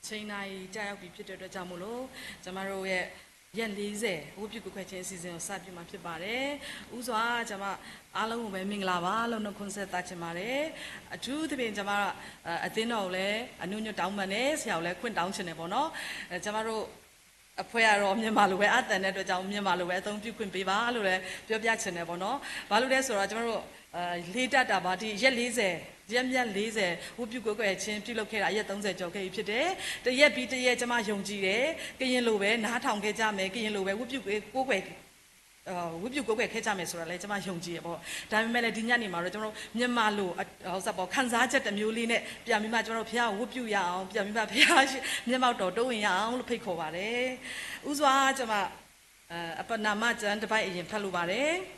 ချိန်နာရီကျရောက်ပြီဖြစ်တဲ့အတွက်ကြောင့်မို့လို့ ကျွန်မတို့ရဲ့ ရက်လေးဆယ် ဝတ်ပြုကိုယ်ခွဲခြင်းအစီအစဉ်ကို စပြုမှာဖြစ်ပါတယ်။ ဦးစွာ ကျွန်မအားလုံးကိုပဲ မင်္ဂလာပါလို့ နှုတ်ခွန်းဆက်သချင်ပါတယ်။ အထူးသဖြင့် ကျွန်မ အသင်းတော်ကိုလည်း အနုညွတ်တောင်းပန်တယ်၊ ဆရာကိုလည်း ခွင့်တောင်းချင်တယ်ပေါ့နော်။ အဲ ကျွန်မတို့ အဖွဲ့ကတော့ မြန်မာလိုပဲ အသံတဲ့အတွက်ကြောင့် မြန်မာလိုပဲ အသုံးပြုခွင့်ပေးပါလို့လည်း ပြောပြချင်တယ်ပေါ့နော်။ ဘာလို့လဲဆိုတော့ ကျွန်မတို့ အဲ လေးတပ်တာပါတီ ရက်လေးဆယ် ရက်မြတ်လေးဆယ် ဝတ်ပြုကိုယ်ခွဲခြင်း ပြုလုပ်ခဲ့တာ ရက်သုံးဆယ်ကျော်ခဲ့ပြီဖြစ်တယ်။ တစ်ရက်ပြီးတစ်ရက် ကျွန်မယုံကြည်တယ်။ ကရင်လိုပဲ နားထောင်ခဲ့ကြမယ်။ ကရင်လိုပဲ ဝတ်ပြုကိုယ်ခွဲ အဲ ဝတ်ပြုကိုယ်ခွဲခဲ့ကြမယ်ဆိုတာလည်း ကျွန်မယုံကြည်တယ်ပေါ့။ ဒါပေမဲ့လည်း ဒီညနေမှာတော့ ကျွန်မတို့ မြန်မာလို အ ဥစ္စာပေါ့ ခံစားချက်တစ်မျိုးလေးနဲ့ ပြန်ပြီးမှ ကျွန်မတို့ ဘုရားကို ဝတ်ပြုရအောင်၊ ပြန်ပြီးမှ ဘုရားရှေ့ မျက်မှောက်တော် တိုးဝင်ရအောင်လို့ ဖိတ်ခေါ်ပါတယ်။ ဦးစွာ ကျွန်မ အဲ အပနာမကျမ်းတစ်ပိုဒ်အရင် ဖတ်လိုပါတယ်။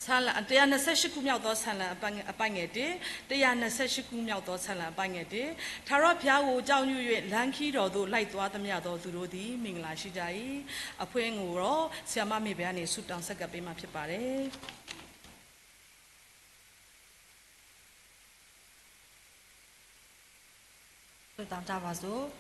ဆာလံ တစ်ရာနှစ်ဆယ့်ရှစ်ခုမြောက်သော ဆာလံ အပိုဒ်ငယ် အပိုဒ်ငယ်တစ်၊ တစ်ရာနှစ်ဆယ့်ရှစ်ခုမြောက်သော ဆာလံ အပိုဒ်ငယ်တစ်၊ ထာဝရဘုရားကို ကြောက်ရွံ့၍ လမ်းခရီးတော်သို့ လိုက်သွားသမျှသော သူတို့သည် မင်္ဂလာရှိကြ၏။ အဖွင့်ကိုတော့ ဆရာမမေဘဲကနေ ဆုတောင်းဆက်ကပ်ပေးမှာ ဖြစ်ပါတယ်။ ဆုတောင်းကြပါစို့။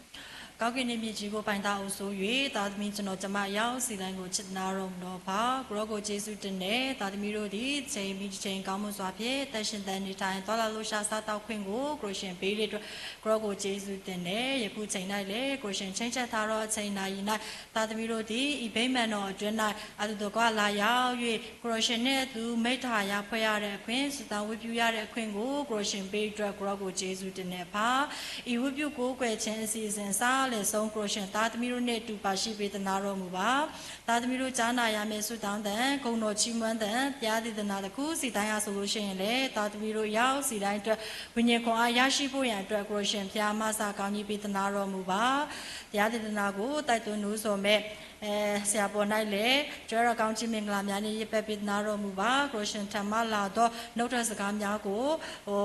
ကောင်းကင်နှင့်မြေကြီးကို ပိုင်တတ်အုပ်စိုး၍ သားသမီးကျွန်တော် ကျွန်မအယောက်စီတိုင်းကို ချစ်သနားတော်မူသောအဖ ကိုရော့ကို ကျေးဇူးတင်တယ်။ သားသမီးတို့သည် တစ်ချိန်ပြီးတစ်ချိန် ကောင်းမွန်စွာဖြင့် အသက်ရှင်သန်နေထိုင် သွားလာလှုပ်ရှား စားသောက်ခွင့်ကို ကိုယ်ရှင်ပေးတဲ့အတွက် ကိုရော့ကို ကျေးဇူးတင်တယ်။ ယခုချိန်၌လည်း ကိုယ်ရှင်ချိန်းချက်ထားသော အချိန်နာရီ၌ သားသမီးတို့သည် ဤဗိမာန်တော်အတွင်း၌ အတူတကွလာရောက်၍ ကိုရော့ရှင်နှင့်အတူ မိတ်္တဟာယဖွဲ့ရတဲ့အခွင့်၊ ဆုတောင်းဝတ်ပြုရတဲ့အခွင့်ကို ကိုရော့ရှင်ပေးအတွက် ကိုရော့ကို ကျေးဇူးတင်တဲ့အဖ။ ဤဝတ်ပြုကိုးကွယ်ခြင်းအစီအစဉ် အစလယ်ဆုံး ကိုရော့ရှင်သားသမီးတို့နှင့်အတူ ပါရှိပေးသနားတော်မူပါ။ သားသမီးတို့ ကြားနာရမယ့် ဆုတောင်းသံ၊ ဂုဏ်တော်ချီးမွမ်းသံ၊ တရားဒေသနာတစ်ခုစီတိုင်းဟာဆိုလို့ရှိရင်လည်း သားသမီးတို့ အယောက်စီတိုင်းအတွက် ဝိညာဉ်ခွန်အားရရှိဖို့ရန်အတွက် ကိုရော့ရှင်ဘုရား မစၢ်ကောင်းကြီးပေးသနားတော်မူပါ။ တရားဒေသနာကို တိုက်တွန်းနှိုးဆော်မဲ့ အဲ ဆရာပေါ်၌လည်း ကြွယ်ဝကောင်းချီးမင်္ဂလာများနှင့် ရေပက်ပေးသနားတော်မူပါ။ ကိုရော့ရှင်ထံမှလာသော နှုတ်ထွက်စကားများကို ဟို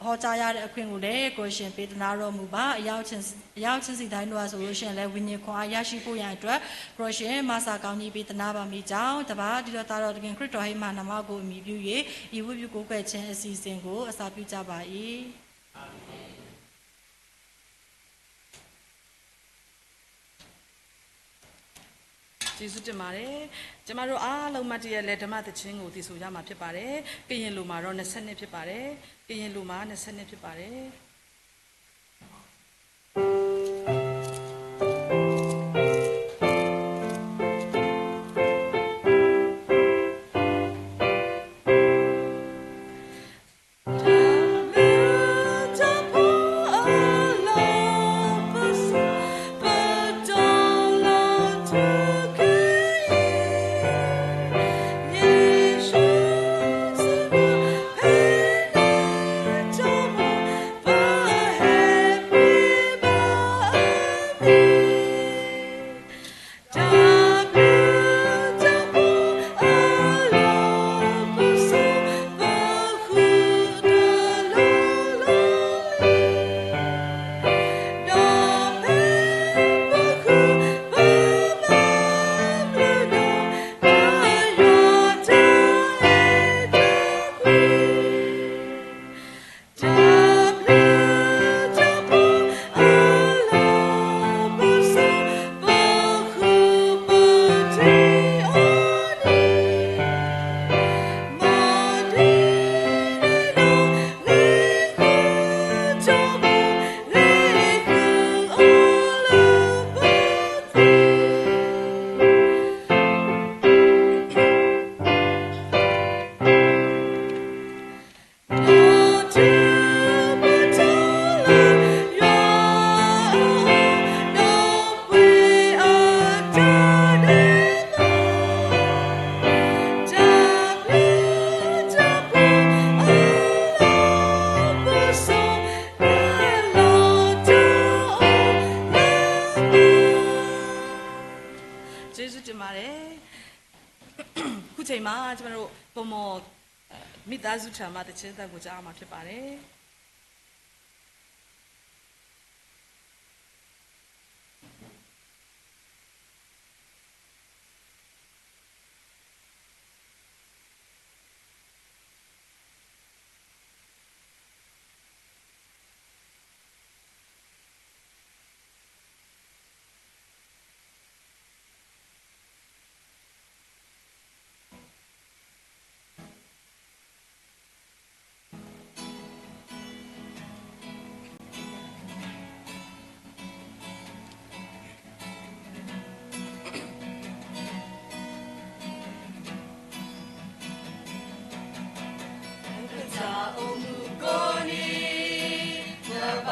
ဟောကြားရတဲ့အခွင့်ကိုလည်း ကိုရော့ရှင်ပေးသနားတော်မူပါ။ အယောက်ချင်း အယောက်ချင်းစီတိုင်းတို့ဟာဆိုလို့ရှိရင်လည်း ဝိညာဉ်ခွန်အားရရှိဖို့ရန်အတွက် ကိုရော့ရှင် မစၢ်ကောင်းကြီးပေးသနားပါမည်ကြောင်း တပါးတည်းသောသားတော်သခင် ခရစ်တော်ဟေးမၢ်နာမကို အမည်ပြု၍ ဤဝတ်ပြုကိုးကွယ်ခြင်းအစီအစဉ်ကို အစပြုကြပါ၏။ ကျေးဇူးတင်ပါတယ်။ ကျမတို့အားလုံး မတ်တရက်လဲ ဓမ္မသီချင်းကို သီဆိုကြမှာဖြစ်ပါတယ်။ ကရင်လိုမှာတော့ နှစ်ဆယ့်နှစ်ဖြစ်ပါတယ်။ ကရင်လိုမှာ နှစ်ဆယ့်နှစ်ဖြစ်ပါတယ်။ကျေးဇူးတင်ပါတယ်။ အခုချိန်မှာ ကျွန်တော်တို့ ဗန်းမော် အဲ မိသားစုထံမှ သီချင်းသံကို ကြားရမှာဖြစ်ပါတယ်။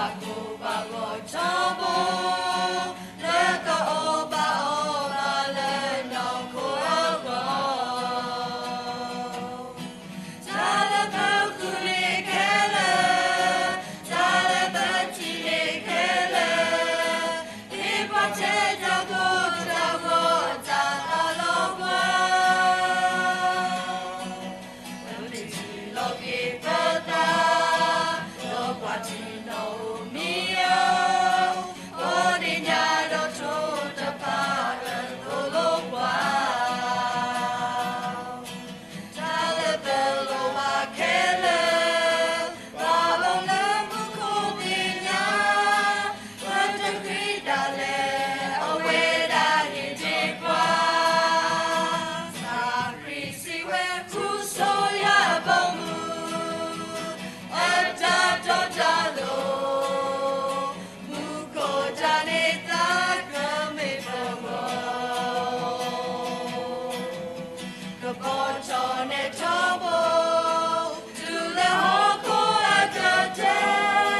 ဘၣ်ဂီၤထီဘိ, လၢကအိၣ်ဘၣ်အီၤဘၣ်လၢနီၢ်ခိအဂီၢ်, တၢ်လၢပဃုန့ၣ်ခဲလၢာ်, တၢ်လၢပထံၣ်န့ၣ်ခဲလၢာ်, ဟ့ၣ်ပှၤထဲတၢ်ကိၢ်တၢ်ဂီၤတၢ်သးလီၤပှၤ ပမ့ၢ်ထံၣ်လီၤက့ၤပသး, ဒီးပှၤထံၣ်နီၣ်ဧိၤမံၤဧိၤ, အိၣ်ဒံးညါဒီးထိၣ်တဖၣ်ကသိၣ်လိပှၤ, တၢ်လၢပလိၣ်ဘၣ်ခဲလၢာ်, ပှၤအိၣ်လၢမူခိၣ်သ့ၣ်ညါ, ပတဃ့ဒၣ်လဲာ် အဝဲဒၣ်ဟ့ၣ်တ့ၢ်ပှၤ, ကစၢ်ခရံာ်စံးဝဲ ဃုဆိယွၤအဘီအမုၢ်, အတၢ်တီတၢ်လိၤ, မူခိၣ်တၢ်န့ၢ်သါကမ့ၢ်ပဂီၢ်, ကပီၤထီၣ်နဲထီဘိ, တုၤလ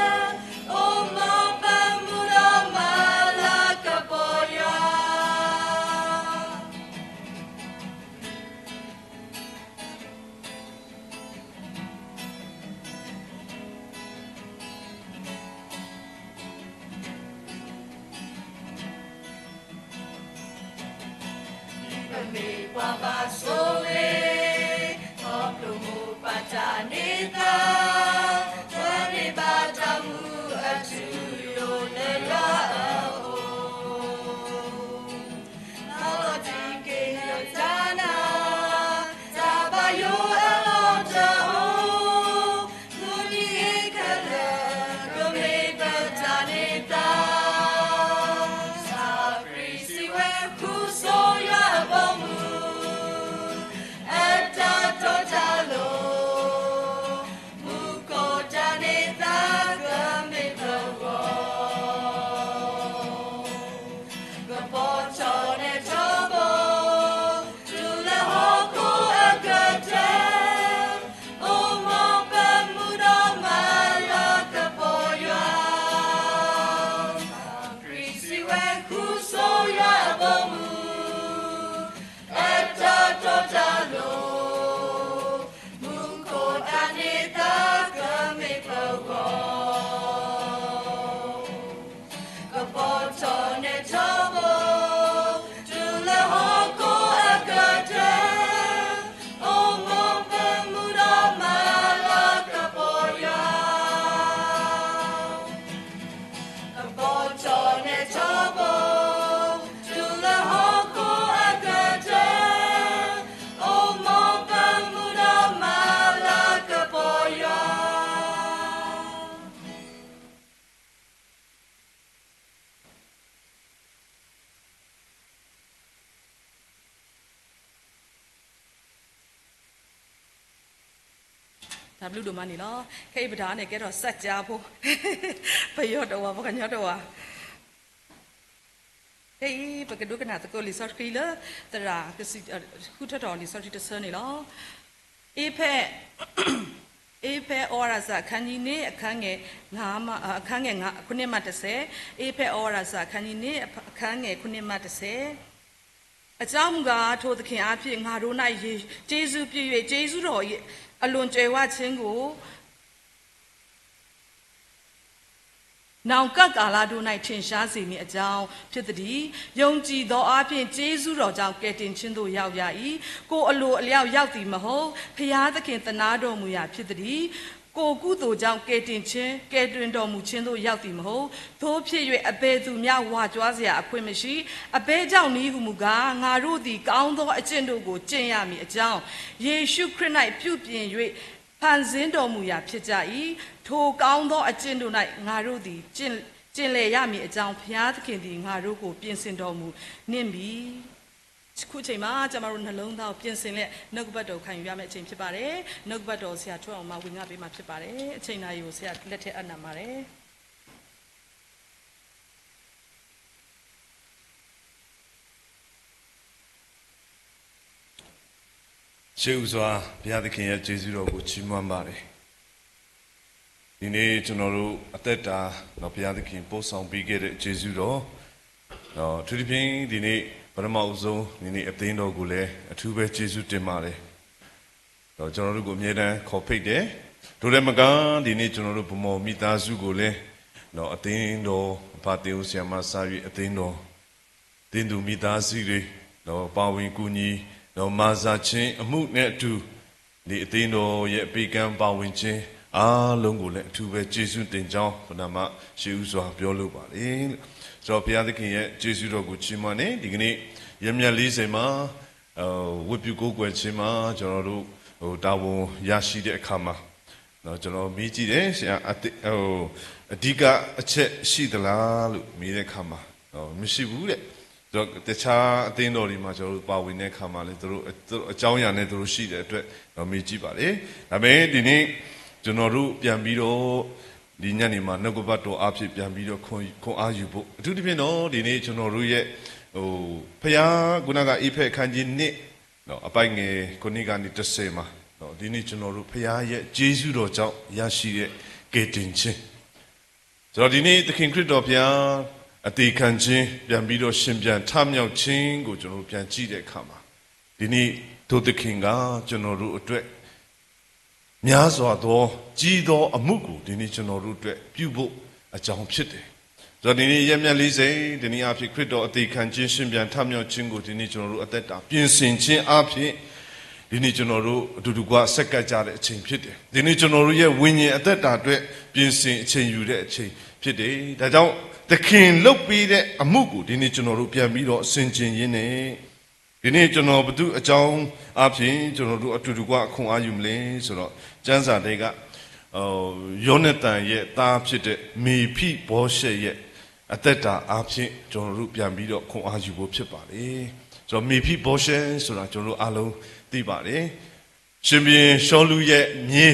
ၢဟီၣ်ခိၣ်အကတၢၢ်, အိၣ်မူပမူဒီးမၤလၤကပီၤယွၤ ပမ့ၢ်ပှၤဘၣ်ဆိၣ်ဂ့ၤ, ခီဖျိမိၢ်ပၢ်တၢ်န့ၢ်သါ, တၢ်န့ၢ်ဘၣ်တၢ်မူအထူအယိာ်လၢယွၤအအိၣ်, တၢ်လီၤတံၢ်က့ၤယတၢ်နာ်, တၢ်ဘၣ်ယိၣ်အလီၢ်တအိၣ်, မုၢ်နံၤခဲလၢာ် ကမ့ၢ်ပတၢ်န့ၢ်သါ, ကစၢ်ခရံာ်စံးဝဲ ဃုဆိယွၤအဘီအမုၢ်, အတၢ်တီတၢ်လိၤ, မူခိၣ်တၢ်န့ၢ်သါကမ့ၢ်ပဂီၢ်, ကပီၤထီၣ်နဲထီဘိ, တုၤလၢဟီၣ်ခိၣ်အကတၢၢ်, အိၣ်မူပမူဒီးမၤလၤကပီၤယွၤ, ကစၢ်ခရံာ်စံးဝဲ ဃုဆိယွၤအဘီအမုၢ်, အတၢ်တီတၢ်လိၤ, မူခိၣ်တၢ်န့ၢ်သါကမ့ၢ်ပဂီၢ်, ကပီၤထီၣ်နဲထီဘိ, တုၤလၢဟီၣ်ခိၣ်အကတၢၢ်, အိၣ်မူပမူဒီးမၤလၤကပီၤယွၤ, ကပီၤထီၣ်နဲထီဘိ, တုၤလၢဟီၣ်ခိၣ်အကတၢၢ်, အိၣ်မူပမူဒီးမၤလၤကပီၤယွၤ. တၢ်ဘျုးဒိၣ်မးန့ၣ်လီၤ. ခဲအံၤပတၢ်န့ၣ်ကဲထီၣ်စၢ်ကၠါဖိ, ပယီၤတအိၣ်ဘၣ် ပှၤကညီတအိၣ်ဘၣ်. ခဲအံၤပကဒိကနၣ်သကိးလံာ်စီဆှံလၢ သရၣ်ကစံး ဃုထၢထီၣ်လံာ်စီဆှံတဆၢန့ၣ်လီၤ. အ့ဖဲ, အ့ဖဲ ဩဝါဒစာ အခန်းကြီးနှစ် အခန်းငယ်ငါးမှ, အခန်းငယ်ငါး, ခုနစ်မှတစ်ဆယ်, အ့ဖဲ ဩဝါဒစာ အခန်းကြီးနှစ် အခန်းငယ်ခုနှစ်မှတစ်ဆယ်. အကြောင်းမူကား, ထိုသခင်အားဖြင့် ငါတို့၌ ယေ-, ကျေးဇူးပြု၍ ကျေးဇူးတော်၏ အလွန်ကြွယ်ဝခြင်းကို နောင်ကပ်ကာလတို့၌ ထင်ရှားစေမည်အကြောင်း ဖြစ်သတည်း။ ယုံကြည်သောအားဖြင့် ကျေးဇူးတော်ကြောင့် ကယ်တင်ခြင်းသို့ ရောက်ရ၏။ ကိုယ်အလိုအလျောက် ရောက်သည်မဟုတ်၊ ဘုရားသခင် သနားတော်မူရာ ဖြစ်သတည်း။ ကိုယ်ကုသိုလ်ကြောင့် ကယ်တင်ခြင်း, ကယ်တင်တော်မူခြင်းသို့ ရောက်သည်မဟုတ်။ သို့ဖြစ်၍ အဘယ်သူမျှ ဝါကြွားစရာအခွင့်မရှိ။ အဘယ်ကြောင့်နည်းဟူမူကား၊ ငါတို့သည် ကောင်းသောအကျင့်တို့ကို ကျင့်ရမည်အကြောင်း၊ ယေရှုခရစ်၌ ပြုပြင်၍ ဖန်ဆင်းတော်မူရာ ဖြစ်ကြ၏။ ထိုကောင်းသောအကျင့်တို့၌ ငါတို့သည် ကျင့်, ကျင့်လည်ရမည်အကြောင်း ဘုရားသခင်သည် ငါတို့ကို ပြင်ဆင်တော်မူနှင့်ပြီ။ အခုအချိန်မှာ ကျွန်မတို့ နှလုံးသားကို ပြင်ဆင်လျက် နှုတ်ကပတ်တော်ကို ခံယူရမယ့်အချိန် ဖြစ်ပါတယ်။ နှုတ်ကပတ်တော်ကို ဆရာထွန်းအောင်မ ဝင်ငှပေးမှာ ဖြစ်ပါတယ်။ အချိန်နာရီကို ဆရာ လက်ထဲအပ်နှံပါတယ်။ ရှေးဦးစွာ ဘုရားသခင်ရဲ့ ကျေးဇူးတော်ကို ချီးမွမ်းပါတယ်။ ဒီနေ့ကျွန်တော်တို့အသက်တာ ဘုရားသခင်ပို့ဆောင်ပေးခဲ့တဲ့ကျေးဇူးတော် အထူးသဖြင့်ဒီနေ့ပထမဦးဆုံးဒီနေ့အသင်းတော်ကိုလည်းအထူးပဲကျေးဇူးတင်ပါတယ် တော့ကျွန်တော်တို့ကိုအမြဲတမ်းခေါ်ဖိတ်တယ် ထိုလည်းမကဒီနေ့ကျွန်တော်တို့ဗမော်မိသားစုကိုလည်းတော့အသင်းတော်အဖသင်းဦးဆရာမစာရွေးအသင်းတော်သင်းသူမိသားစုတွေတော့ပါဝင်ကူညီတော့မစာချင်းအမှုနဲ့အတူဒီအသင်းတော်ရဲ့အပေးကမ်းပါဝင်ခြင်းအားလုံးကိုလည်းအထူးပဲကျေးဇူးတင်ကြောင်းပဏာမရှေးဦးစွာပြောလိုပါတယ်ဆိုတော့ဘုရားသခင်ရဲ့ကျေးဇူးတော်ကိုချီးမွမ်းနေဒီကနေ့ရမျက်လေးစိမ်မှာ ဝတ်ပြုကိုးကွယ်ခြင်းမှာကျွန်တော်တို့ဟိုတာဝန်ရရှိတဲ့အခါမှာနော်ကျွန်တော်မေးကြည့်တယ်ဆရာအသဟိုအဓိကအချက်ရှိသလားလို့မေးတဲ့အခါမှာနော်မရှိဘူးတဲ့တော့တခြားအသင်းတော်တွေမှာကျွန်တော်တို့ပါဝင်တဲ့အခါမှာလည်းသူတို့သူတို့အကြောင်းအရာနဲ့သူတို့ရှိတဲ့အတွက်တော့မေးကြည့်ပါလေဒါပေမဲ့ဒီနေ့ကျွန်တော်တို့ပြန်ပြီးတော့ဒီညနေမှာနှုတ်ကပတ်တော်အဖြစ်ပြန်ပြီးတော့ခွန်ခွန်အားယူဖို့အထူးသဖြင့်တော့ဒီနေ့ကျွန်တော်တို့ရဲ့ဟိုဖခင်ကကအခန်းကြီးနှစ်နော်အပိုင်ငယ်ခုနှစ်ကနေတစ်ဆယ်မှာနော်ဒီနေ့ကျွန်တော်တို့ဖခင်ရဲ့ကျေးဇူးတော်ကြောင့်ရရှိတဲ့ကယ်တင်ခြင်းဆိုတော့ဒီနေ့သခင်ခရစ်တော်ဘုရားအသေးခံခြင်းပြန်ပြီးတော့ရှင်ပြန်ထမြောက်ခြင်းကိုကျွန်တော်တို့ပြန်ကြည့်တဲ့အခါမှာဒီနေ့ထိုသခင်ကကျွန်တော်တို့အတွက် များစွာသောကြီးသောအမှုကိုဒီနေ့ကျွန်တော်တို့အတွက်ပြုဖို့အကြောင်းဖြစ်တယ်။ဆိုတော့ဒီနေ့ရက်မျက်လေးစိမ်တနည်းအားဖြင့်ခရစ်တော်အသေးခံခြင်းရှင်ပြန်ထမြောက်ခြင်းကိုဒီနေ့ကျွန်တော်တို့အသက်တာပြင်ဆင်ခြင်းအားဖြင့်ဒီနေ့ကျွန်တော်တို့အတူတကွဆက်ကပ်ကြတဲ့အချိန်ဖြစ်တယ်။ဒီနေ့ကျွန်တော်တို့ရဲ့ဝိညာဉ်အသက်တာအတွက်ပြင်ဆင်အချိန်ယူတဲ့အချိန်ဖြစ်တယ်။ဒါကြောင့်သခင်လုပ်ပေးတဲ့အမှုကိုဒီနေ့ကျွန်တော်တို့ပြန်ပြီးတော့ဆင်ခြင်ရင်းနဲ့ ဒီနေ့ကျွန်တော်ဘသူအကြောင်းအပြင်ကျွန်တော်တို့အတူတကွအခွန်အားယူမလဲဆိုတော့ကျမ်းစာတွေကယောနသန်ရဲ့သားဖြစ်တဲ့မေဖိဗောရှက်ရဲ့အသက်တာအပြင်ကျွန်တော်တို့ပြန်ပြီးတော့ခွန်အားယူဖို့ဖြစ်ပါတယ်။ဆိုတော့မေဖိဗောရှက်ဆိုတာကျွန်တော်တို့အားလုံးသိပါတယ်။ရှင်ဘုရင်ရှောလုရဲ့မြေ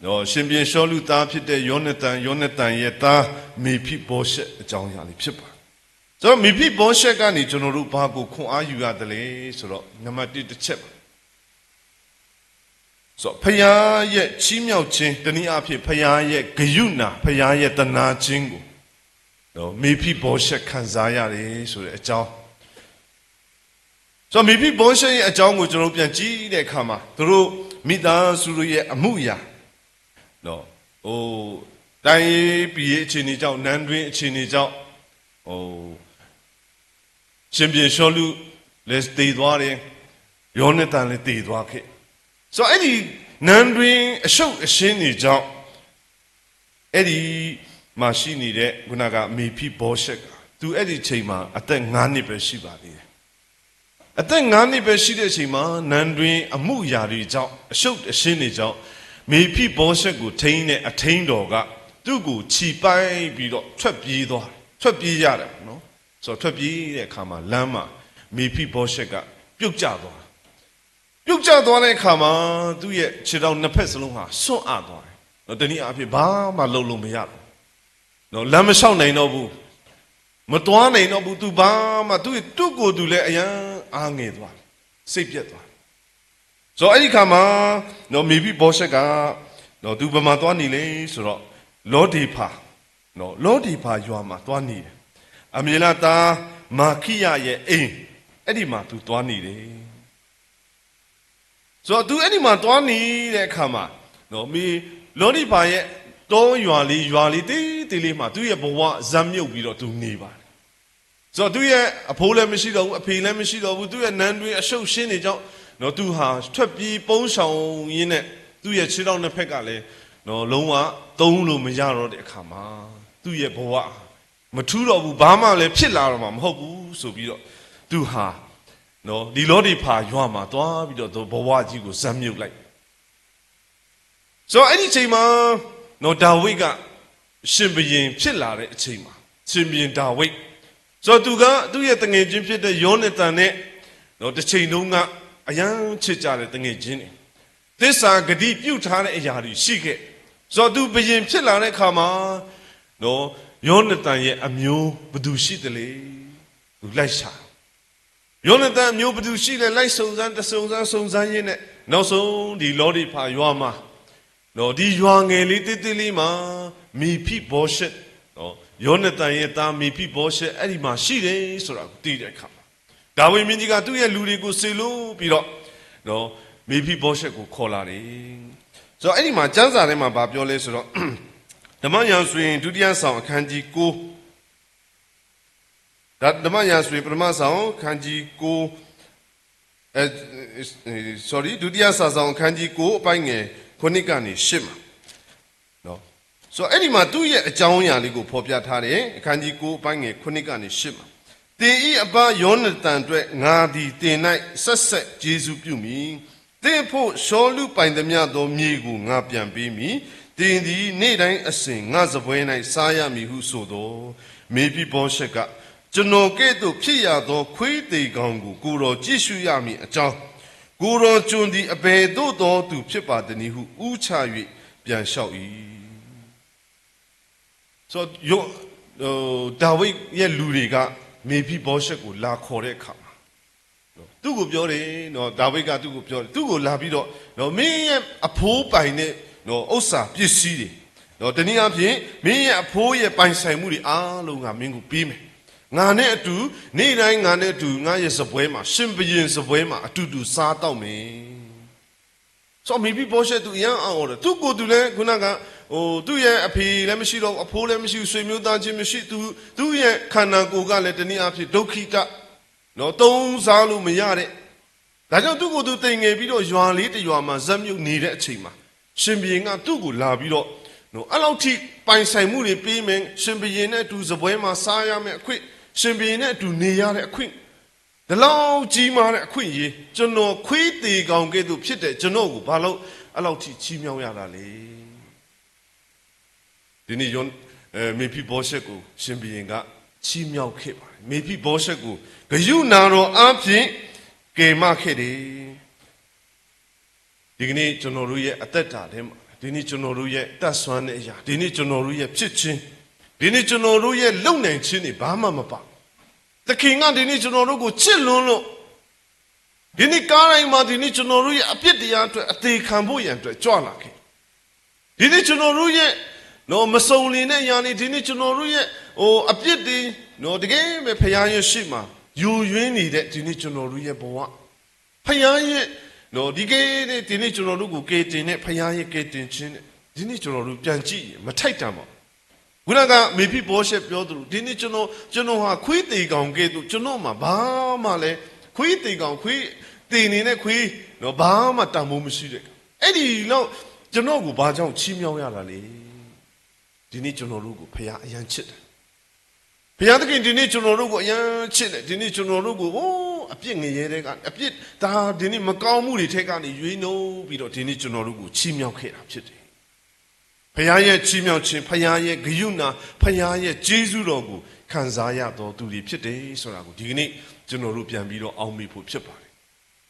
တော့ရှင်ဘုရင်ရှောလုသားဖြစ်တဲ့ယောနသန်ယောနသန်ရဲ့သားမေဖိဗောရှက်အကြောင်းအရာလေးဖြစ်ပါတယ်။ဆိုတော့မေဖိဗောရှက်ကနေကျွန်တော်တို့ဘာကိုခွန်အားယူရတယ်လဲဆိုတော့နံပါတ်တစ်ချက်ပါဆိုတော့ဖခင်ရဲ့ချီးမြှောက်ခြင်းတနည်းအားဖြင့်ဖခင်ရဲ့ဂရုဏာဖခင်ရဲ့သနားခြင်းကိုတော့မေဖိဗောရှက်ခံစားရတယ်ဆိုတဲ့အကြောင်းဆိုတော့မေဖိဗောရှက်ရဲ့အကြောင်းကိုကျွန်တော်တို့ပြန်ကြည့်တဲ့အခါမှာသူတို့မိသားစုတို့ရဲ့အမှုအရာနော်ဟိုတိုင်းရေးပြည်ရေးအခြေအနေကြောင့်နန်းတွင်းအခြေအနေကြောင့်ဟိုရှင်ပြန်ရှောလုလည်းတည်သွားတယ်ယောနသန်လည်းတည်သွားခဲ့ဆိုတော့အဲ့ဒီနန်းတွင်းအရှုပ်အရှင်းတွေကြောင့်အဲ့ဒီမှာရှိနေတဲ့ခုနကမေဖိဗောရှက်ကသူအဲ့ဒီချိန်မှာအသက်9နှစ်ပဲရှိပါသေးတယ်အသက်9နှစ်ပဲရှိတဲ့အချိန်မှာနန်းတွင်းအမှုအရာတွေကြောင့်အရှုပ်အရှင်းတွေကြောင့်မေဖိဗောရှက်ကိုထိန်းတဲ့အထိန်းတော်ကသူ့ကိုချီပိုက်ပြီးတော့ထွက်ပြေးသွားထွက်ပြေးရတယ်ပေါ့နော်ဆိုတော့ထွက်ပြေးတဲ့အခါမှာလမ်းမှာမေဖိဗောရှက်ကပြုတ်ကျသွားပြုတ်ကျသွားတဲ့အခါမှာသူ့ရဲ့ခြေထောက်နှစ်ဖက်စလုံးဟာစွန့်အပ်သွားတယ်တော့တနည်းအားဖြင့်ဘာမှလုပ်လို့မရတော့နော်လမ်းမလျှောက်နိုင်တော့ဘူးမသွားနိုင်တော့ဘူးသူဘာမှသူ့သူ့ကိုယ်သူလည်းအရမ်းအားငယ်သွားစိတ်ပျက်သွားဆိုတော့အဲ့ဒီခါမှာနော်မေဖိဗောရှက်ကနော်သူဘယ်မှာသွားနေလဲဆိုတော့လောဒေဖာနော်လောဒေဖာယွာမှာသွားနေတယ်အမျေလသားမာခိယရဲ့အိမ်အဲ့ဒီမှာသူသွားနေတယ်ဆိုတော့သူအဲ့ဒီမှာသွားနေတဲ့အခါမှာနော်မေလောဒေဖာရဲ့တောယွာလေးယွာလေးတေးသေးလေးမှာသူ့ရဲ့ဘဝဇာတ်မြုပ်ပြီးတော့သူနေပါတယ်ဆိုတော့သူ့ရဲ့အဖိုးလည်းမရှိတော့ဘူးအဖေလည်းမရှိတော့ဘူးသူ့ရဲ့နန်းတွင်းအရှုပ်ရှင်းနေကြောင်းနော်သူဟာထွက်ပြေးပုန်းရှောင်ရင်းနဲ့သူ့ရဲ့ခြေထောက်နှစ်ဖက်ကလည်းနော်လုံးဝသုံးလို့မရတော့တဲ့အခါမှာသူ့ရဲ့ဘဝမထူးတော့ဘူးဘာမှလည်းဖြစ်လာတော့မှာမဟုတ်ဘူးဆိုပြီးတော့သူဟာနော်ဒီလောဒီဖာယွာမှာသွားပြီးတော့ဘဝကြီးကိုဇာတ်မြုပ်လိုက်ဆိုတော့အဲ့ဒီချိန်မှာနော်ဒါဝိဒ်ကရှင်ဘုရင်ဖြစ်လာတဲ့အချိန်မှာရှင်ဘုရင်ဒါဝိဒ်ဆိုတော့သူကသူ့ရဲ့တငယ်ချင်းဖြစ်တဲ့ယောနသန်နဲ့နော်တစ်ချိန်တုန်းကအရမ်းချစ်ကြတဲ့တငယ်ချင်းတွေသစ္စာဂတိပြုထားတဲ့အရာတွေရှိခဲ့ဆိုတော့သူဘုရင်ဖြစ်လာတဲ့အခါမှာနော်ယောနသန်ရဲ့အမျိုးဘယ်သူရှိသလဲသူလိုက်ရှာယောနသန်အမျိုးဘယ်သူရှိလဲလိုက်စုံစမ်းတစုံစမ်းစုံစမ်းရင်းနဲ့နောက်ဆုံးဒီလောဒီဖာယွာမှာနော်ဒီယွာငယ်လေးသေးသေးလေးမှာ မ့ၤဖံဘိရှက်, ယောနသန်ရဲ့သား မ့ၤဖံဘိရှက် အဲ့ဒီမှာရှိတယ်ဆိုတာကို သိတဲ့အခါမှာ ဒါဝိဒ်မင်းကြီးက သူ့ရဲ့လူတွေကို စေလွှတ်ပြီးတော့ မ့ၤဖံဘိရှက်ကို ခေါ်လာတယ်. ဆိုတော့ အဲ့ဒီမှာ ကျမ်းစာထဲမှာ ဘာပြောလဲဆိုတော့ ဓမ္မရာဇဝင် ဒုတိယဆောင် အခန်းကြီးကိုး, ဒါ ဓမ္မရာဇဝင် ပထမဆောင် အခန်းကြီးကိုး, အဲ, sorry, ဒုတိယစာစောင် အခန်းကြီးကိုး အပိုင်းငယ် ခုနစ်ကနေ ရှစ်မှာနော်. ဆိုတော့ အဲ့ဒီမှာ သူ့ရဲ့အကြောင်းအရာလေးကို ဖော်ပြထားတယ်. အခန်းကြီးကိုး အပိုင်းငယ် ခုနစ်ကနေ ရှစ်မှာ သင်၏အဘ ယောနသန်အတွက် ငါသည် သင်၌ဆက်ဆက် ကျေးဇူးပြုမည်. သင့်အဖို့ ရှောလုပိုင်သမျှသော မြေကို ငါပြန်ပေးမည်. သင်သည် နေ့တိုင်းအစဉ် ငါ့စားပွဲ၌ စားရမည်ဟု ဆိုသော်, မေဖိဗောရှက်က ကျွန်တော်ကဲ့သို့ ဖြစ်ရသော ခွေးသေကောင်ကို ကိုယ်တော် ကြည့်ရှုရမည်အကြောင်း, ကိုယ်တော်ကျွန်သည် အဘယ်သို့သောသူ ဖြစ်ပါသနည်းဟု ဦးချ၍ ပြန်လျှောက်၏. ဆိုတော့ ယော-, ဒါဝိဒ်ရဲ့လူတွေက မေဖိဗောရှက်ကို လာခေါ်တဲ့အခါမှာ သူ့ကိုပြောတယ်နော်, ဒါဝိဒ်က သူ့ကိုပြောတယ်, သူ့ကိုလာပြီးတော့နော်, မင်းရဲ့အဖိပိုင်တဲ့နော်, ဥစ္စာပစ္စည်းတွေနော်, တနည်းအားဖြင့် မင်းရဲ့အဖိရဲ့ပိုင်ဆိုင်မှုတွေအားလုံး ငါမင်းကိုပေးမယ်. ငါနဲ့အတူ နေ့တိုင်းငါနဲ့အတူ ငါ့ရဲ့စားပွဲမှာ, ရှင်ဘုရင်စားပွဲမှာ အတူတူစားသောက်မယ်. ဆိုတော့ မေဖိဗောရှက် သူအရမ်းအံ့ဩတယ်. သူ့ကိုယ်သူလည်း ခုနက ဟို, သူ့ရဲ့အဖေလည်းမရှိတော့ဘူး, အဖိလည်းမရှိဘူး, ဆွေမျိုးသားချင်းမရှိ, သူ, သူ့ရဲ့ခန္ဓာကိုယ်ကလည်း တနည်းအားဖြင့် ဒုက္ခိတ, နော်, သုံးစားလို့မရတဲ့, ဒါကြောင့် သူ့ကိုယ်သူ သိမ်ငယ်ပြီးတော့ ရွာလေးတစ်ရွာမှာ ဇက်မြုပ်နေတဲ့အချိန်မှာ ရှင်ဘုရင်က သူ့ကိုလာပြီးတော့နော်, အဲ့လောက်ထိ ပိုင်ဆိုင်မှုတွေပေးမယ်, ရှင်ဘုရင်နဲ့အတူ စားပွဲမှာ စားရမယ့်အခွင့်, ရှင်ဘုရင်နဲ့အတူ နေရတဲ့အခွင့်, ဒီလောက်ကြီးမားတဲ့ အခွင့်အရေး, ကျွန်တော် ခွေးသေကောင်ကဲ့သို့ဖြစ်တဲ့ ကျွန်တော့်ကို ဘာလို့ အဲ့လောက်ထိ ချီးမြှောက်ရတာလဲ. ဒီနေ့ ယော-, အဲ, မေဖိဗောရှက်ကို ရှင်ဘုရင်က ချီးမြှောက်ခဲ့ပါတယ်. မေဖိဗောရှက်ကို ဂရုဏာတော်အားဖြင့် ကယ်မခဲ့တယ်. ဒီကနေ့ ကျွန်တော်တို့ရဲ့ အသက်တာထဲမှာ, ဒီနေ့ ကျွန်တော်တို့ရဲ့ တတ်စွမ်းတဲ့အရာ, ဒီနေ့ ကျွန်တော်တို့ရဲ့ ဖြစ်ခြင်း, ဒီနေ့ ကျွန်တော်တို့ရဲ့ လုပ်နိုင်ခြင်းတွေ ဘာမှမပါ. သခင်က ဒီနေ့ ကျွန်တော်တို့ကို ချစ်လွန်းလို့, ဒီနေ့ ကားတိုင်းမှာ ဒီနေ့ ကျွန်တော်တို့ရဲ့ အပြစ်တရားအတွက် အသေခံဖို့ရန်အတွက် ကြွလာခဲ့. ဒီနေ့ ကျွန်တော်တို့ရဲ့နော်, မစုံလင်တဲ့အရာတွေ, ဒီနေ့ ကျွန်တော်တို့ရဲ့ ဟို, အပြစ်တွေနော်, တကယ်ပဲ ဘုရားရဲ့ရှေ့မှာ ယိုယွင်းနေတဲ့ ဒီနေ့ ကျွန်တော်တို့ရဲ့ဘဝ, ဘုရားရဲ့နော်, ဒီကဲတဲ့ ဒီနေ့ ကျွန်တော်တို့ကို ကယ်တင်တဲ့ ဘုရားရဲ့ ကယ်တင်ခြင်းနဲ့ ဒီနေ့ ကျွန်တော်တို့ ပြန်ကြည့်ရင် မထိုက်တန်ပါဘူး. ခုနက မေဖိဗောရှက် ပြောသလို, ဒီနေ့ ကျွန်တော်, ကျွန်တော်ဟာ ခွေးသေကောင်ကဲ့သို့ ကျွန်တော့်မှာ ဘာမှလည်း ခွေးသေကောင်, ခွေးသေနေတဲ့ ခွေးနော်, ဘာမှတန်ဖိုးမရှိတဲ့, အဲ့ဒီလောက် ကျွန်တော့်ကို ဘာကြောင့် ချီးမြှောက်ရတာလဲ. ဒီနေ့ ကျွန်တော်တို့ကို ဘုရား အရမ်းချစ်တယ်. ဘုရားသခင် ဒီနေ့ ကျွန်တော်တို့ကို အရမ်းချစ်တယ်. ဒီနေ့ ကျွန်တော်တို့ကို ဟို, အပြစ်ငရဲထဲက, အပြစ်, ဒါ, ဒီနေ့ မကောင်းမှုတွေထဲကနေ ရွေးနှုတ်ပြီးတော့ ဒီနေ့ ကျွန်တော်တို့ကို ချီးမြှောက်ခဲ့တာ ဖြစ်တယ်. ဘုရားရဲ့ ချီးမြှောက်ခြင်း, ဘုရားရဲ့ ကရုဏာ, ဘုရားရဲ့ ကျေးဇူးတော်ကို ခံစားရသောသူတွေ ဖြစ်တယ်ဆိုတာကို ဒီကနေ့ ကျွန်တော်တို့ ပြန်ပြီးတော့ အောက်မေ့ဖို့ ဖြစ်ပါတယ်.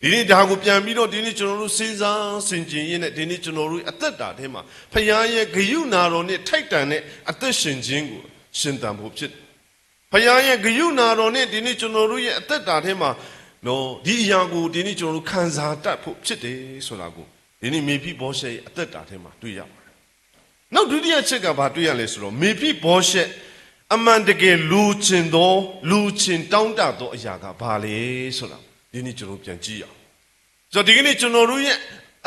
ဒီနေ့ ဒါကို ပြန်ပြီးတော့ ဒီနေ့ ကျွန်တော်တို့ စဉ်းစားဆင်ခြင်ရင်းနဲ့ ဒီနေ့ ကျွန်တော်တို့ အသက်တာထဲမှာ ဘုရားရဲ့ ကရုဏာတော်နဲ့ ထိုက်တန်တဲ့ အသက်ရှင်ခြင်းကို ရှင်သန်ဖို့ ဖြစ်တယ်. ဘုရားရဲ့ ကရုဏာတော်နဲ့ ဒီနေ့ ကျွန်တော်တို့ရဲ့ အသက်တာထဲမှာနော်, ဒီအရာကို ဒီနေ့ ကျွန်တော်တို့ ခံစားတတ်ဖို့ ဖြစ်တယ်ဆိုတာကို ဒီနေ့ မေဖိဗောရှက်ရဲ့ အသက်တာထဲမှာ တွေ့ရပါတယ်. နောက် ဒုတိယအချက်က ဘာတွေ့ရလဲဆိုတော့ မေဖိဗောရှက် အမှန်တကယ် လိုချင်သော, လိုချင်တောင့်တသောအရာက ဘာလဲဆိုတာ ဒီနေ့ ကျွန်တော်တို့ ပြန်ကြည့်ရအောင်. ဆိုတော့ ဒီကနေ့ ကျွန်တော်တို့ရဲ့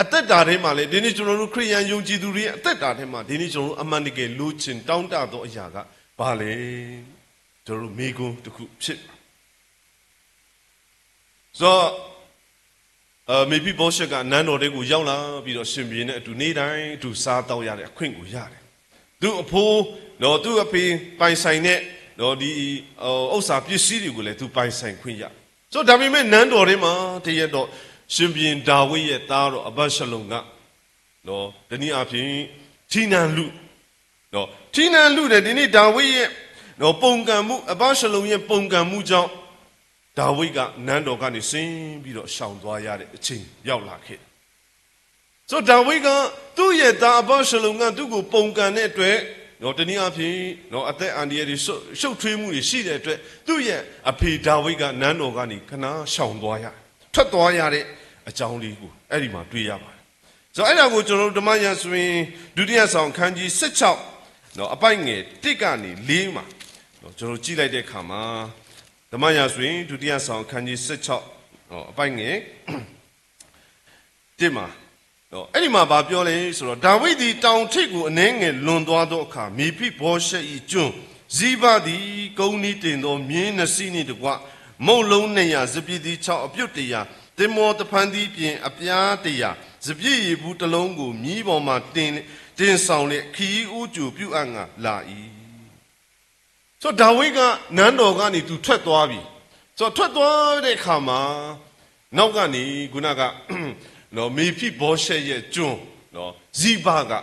အသက်တာထဲမှာလည်း, ဒီနေ့ ကျွန်တော်တို့ ခရစ်ယာန်ယုံကြည်သူတွေရဲ့ အသက်တာထဲမှာ, ဒီနေ့ ကျွန်တော်တို့ အမှန်တကယ် လိုချင်တောင့်တသောအရာက ဘာလဲ. ကျွန်တော်တို့ မေးခွန်းတစ်ခု ဖြစ်ပါတယ်. ဆိုတော့, အဲ, မေဖိဗောရှက်က နန်းတော်ထဲကို ရောက်လာပြီးတော့ ရှင်ဘုရင်နဲ့အတူ နေ့တိုင်း အတူစားသောက်ရတဲ့ အခွင့်ကို ရတယ်. သူ့အဖိနော်, သူ့အဖေ ပိုင်ဆိုင်တဲ့နော်, ဒီ, အဲ, ဥစ္စာပစ္စည်းတွေကိုလည်း သူပိုင်ဆိုင်ခွင့်ရ. ဆိုတော့, ဒါပေမဲ့ နန်းတော်ထဲမှာ တစ်ရက်တော့ ရှင်ဘုရင်ဒါဝိဒ်ရဲ့သားတော် အဘရှလုံက နော်, တနည်းအားဖြင့် ထီးနန်းလု, နော်, ထီးနန်းလုတယ်. ဒီနေ့ ဒါဝိဒ်ရဲ့နော်, ပုန်ကန်မှု, အဘရှလုံရဲ့ ပုန်ကန်မှုကြောင့် ဒါဝိဒ်က နန်းတော်ကနေ ဆင်းပြီးတော့ ရှောင်သွားရတဲ့ အချိန် ရောက်လာခဲ့တယ်. ဆိုတော့ ဒါဝိဒ်က သူ့ရဲ့သား အဘရှလုံက သူ့ကို ပုန်ကန်တဲ့အတွက်နော်, တနည်းအားဖြင့်နော်, အသက်အန္တရာယ်တွေ, ရှုပ်ထွေးမှုတွေ ရှိတဲ့အတွက် သူ့ရဲ့အဖေ ဒါဝိဒ်က နန်းတော်ကနေ ခဏရှောင်သွားရ, ထွက်သွားရတဲ့ အကြောင်းလေးကို အဲ့ဒီမှာ တွေ့ရပါတယ်. ဆိုတော့ အဲ့ဒါကို ကျွန်တော်တို့ ဓမ္မရာဇဝင် ဒုတိယဆောင် အခန်းကြီး ဆယ့်ခြောက်, အပိုဒ်ငယ်တစ်ကနေလေးမှာ ကျွန်တော်ကြည့်လိုက်တဲ့အခါမှာ ဓမ္မရာဇဝင် ဒုတိယဆောင် အခန်းကြီးဆယ့်ခြောက် အပိုဒ်ငယ် တစ်မှာ အဲ့ဒီမှာဘာပြောလဲဆိုတော့ ဒါဝိဒ်သည် တောင်ထိပ်ကို အနည်းငယ်လွန်သွားသောအခါ မေဖိဗောရှက်၏ ကျွန်ဇိဘသည် ကုန်းနှီးတင်သော မြင်းနှစ်စီးနှင့်တကွ မုန့်လုံးနှစ်ရာ စပျစ်သီးခြောက် အပြုတ်တစ်ရာ သင်္ဘောတစ်ဖန်သီးပျဉ်အပြားတစ်ရာ စပျစ်ရည်ဘူးတစ်လုံးကို မြင်းပေါ်မှာတင်တင်ဆောင်လျက် ခရီးဦးကျိုပြုအပ်ငှာလာ၏. ဆိုတော့ ဒါဝိဒ်က နန်းတော်ကနေ သူထွက်သွားပြီ. ဆိုတော့ ထွက်သွားတဲ့အခါမှာ နောက်ကနေ ခုနက နော် မေဖိဗောရှက်ရဲ့ကျွန် နော် ဇိဘက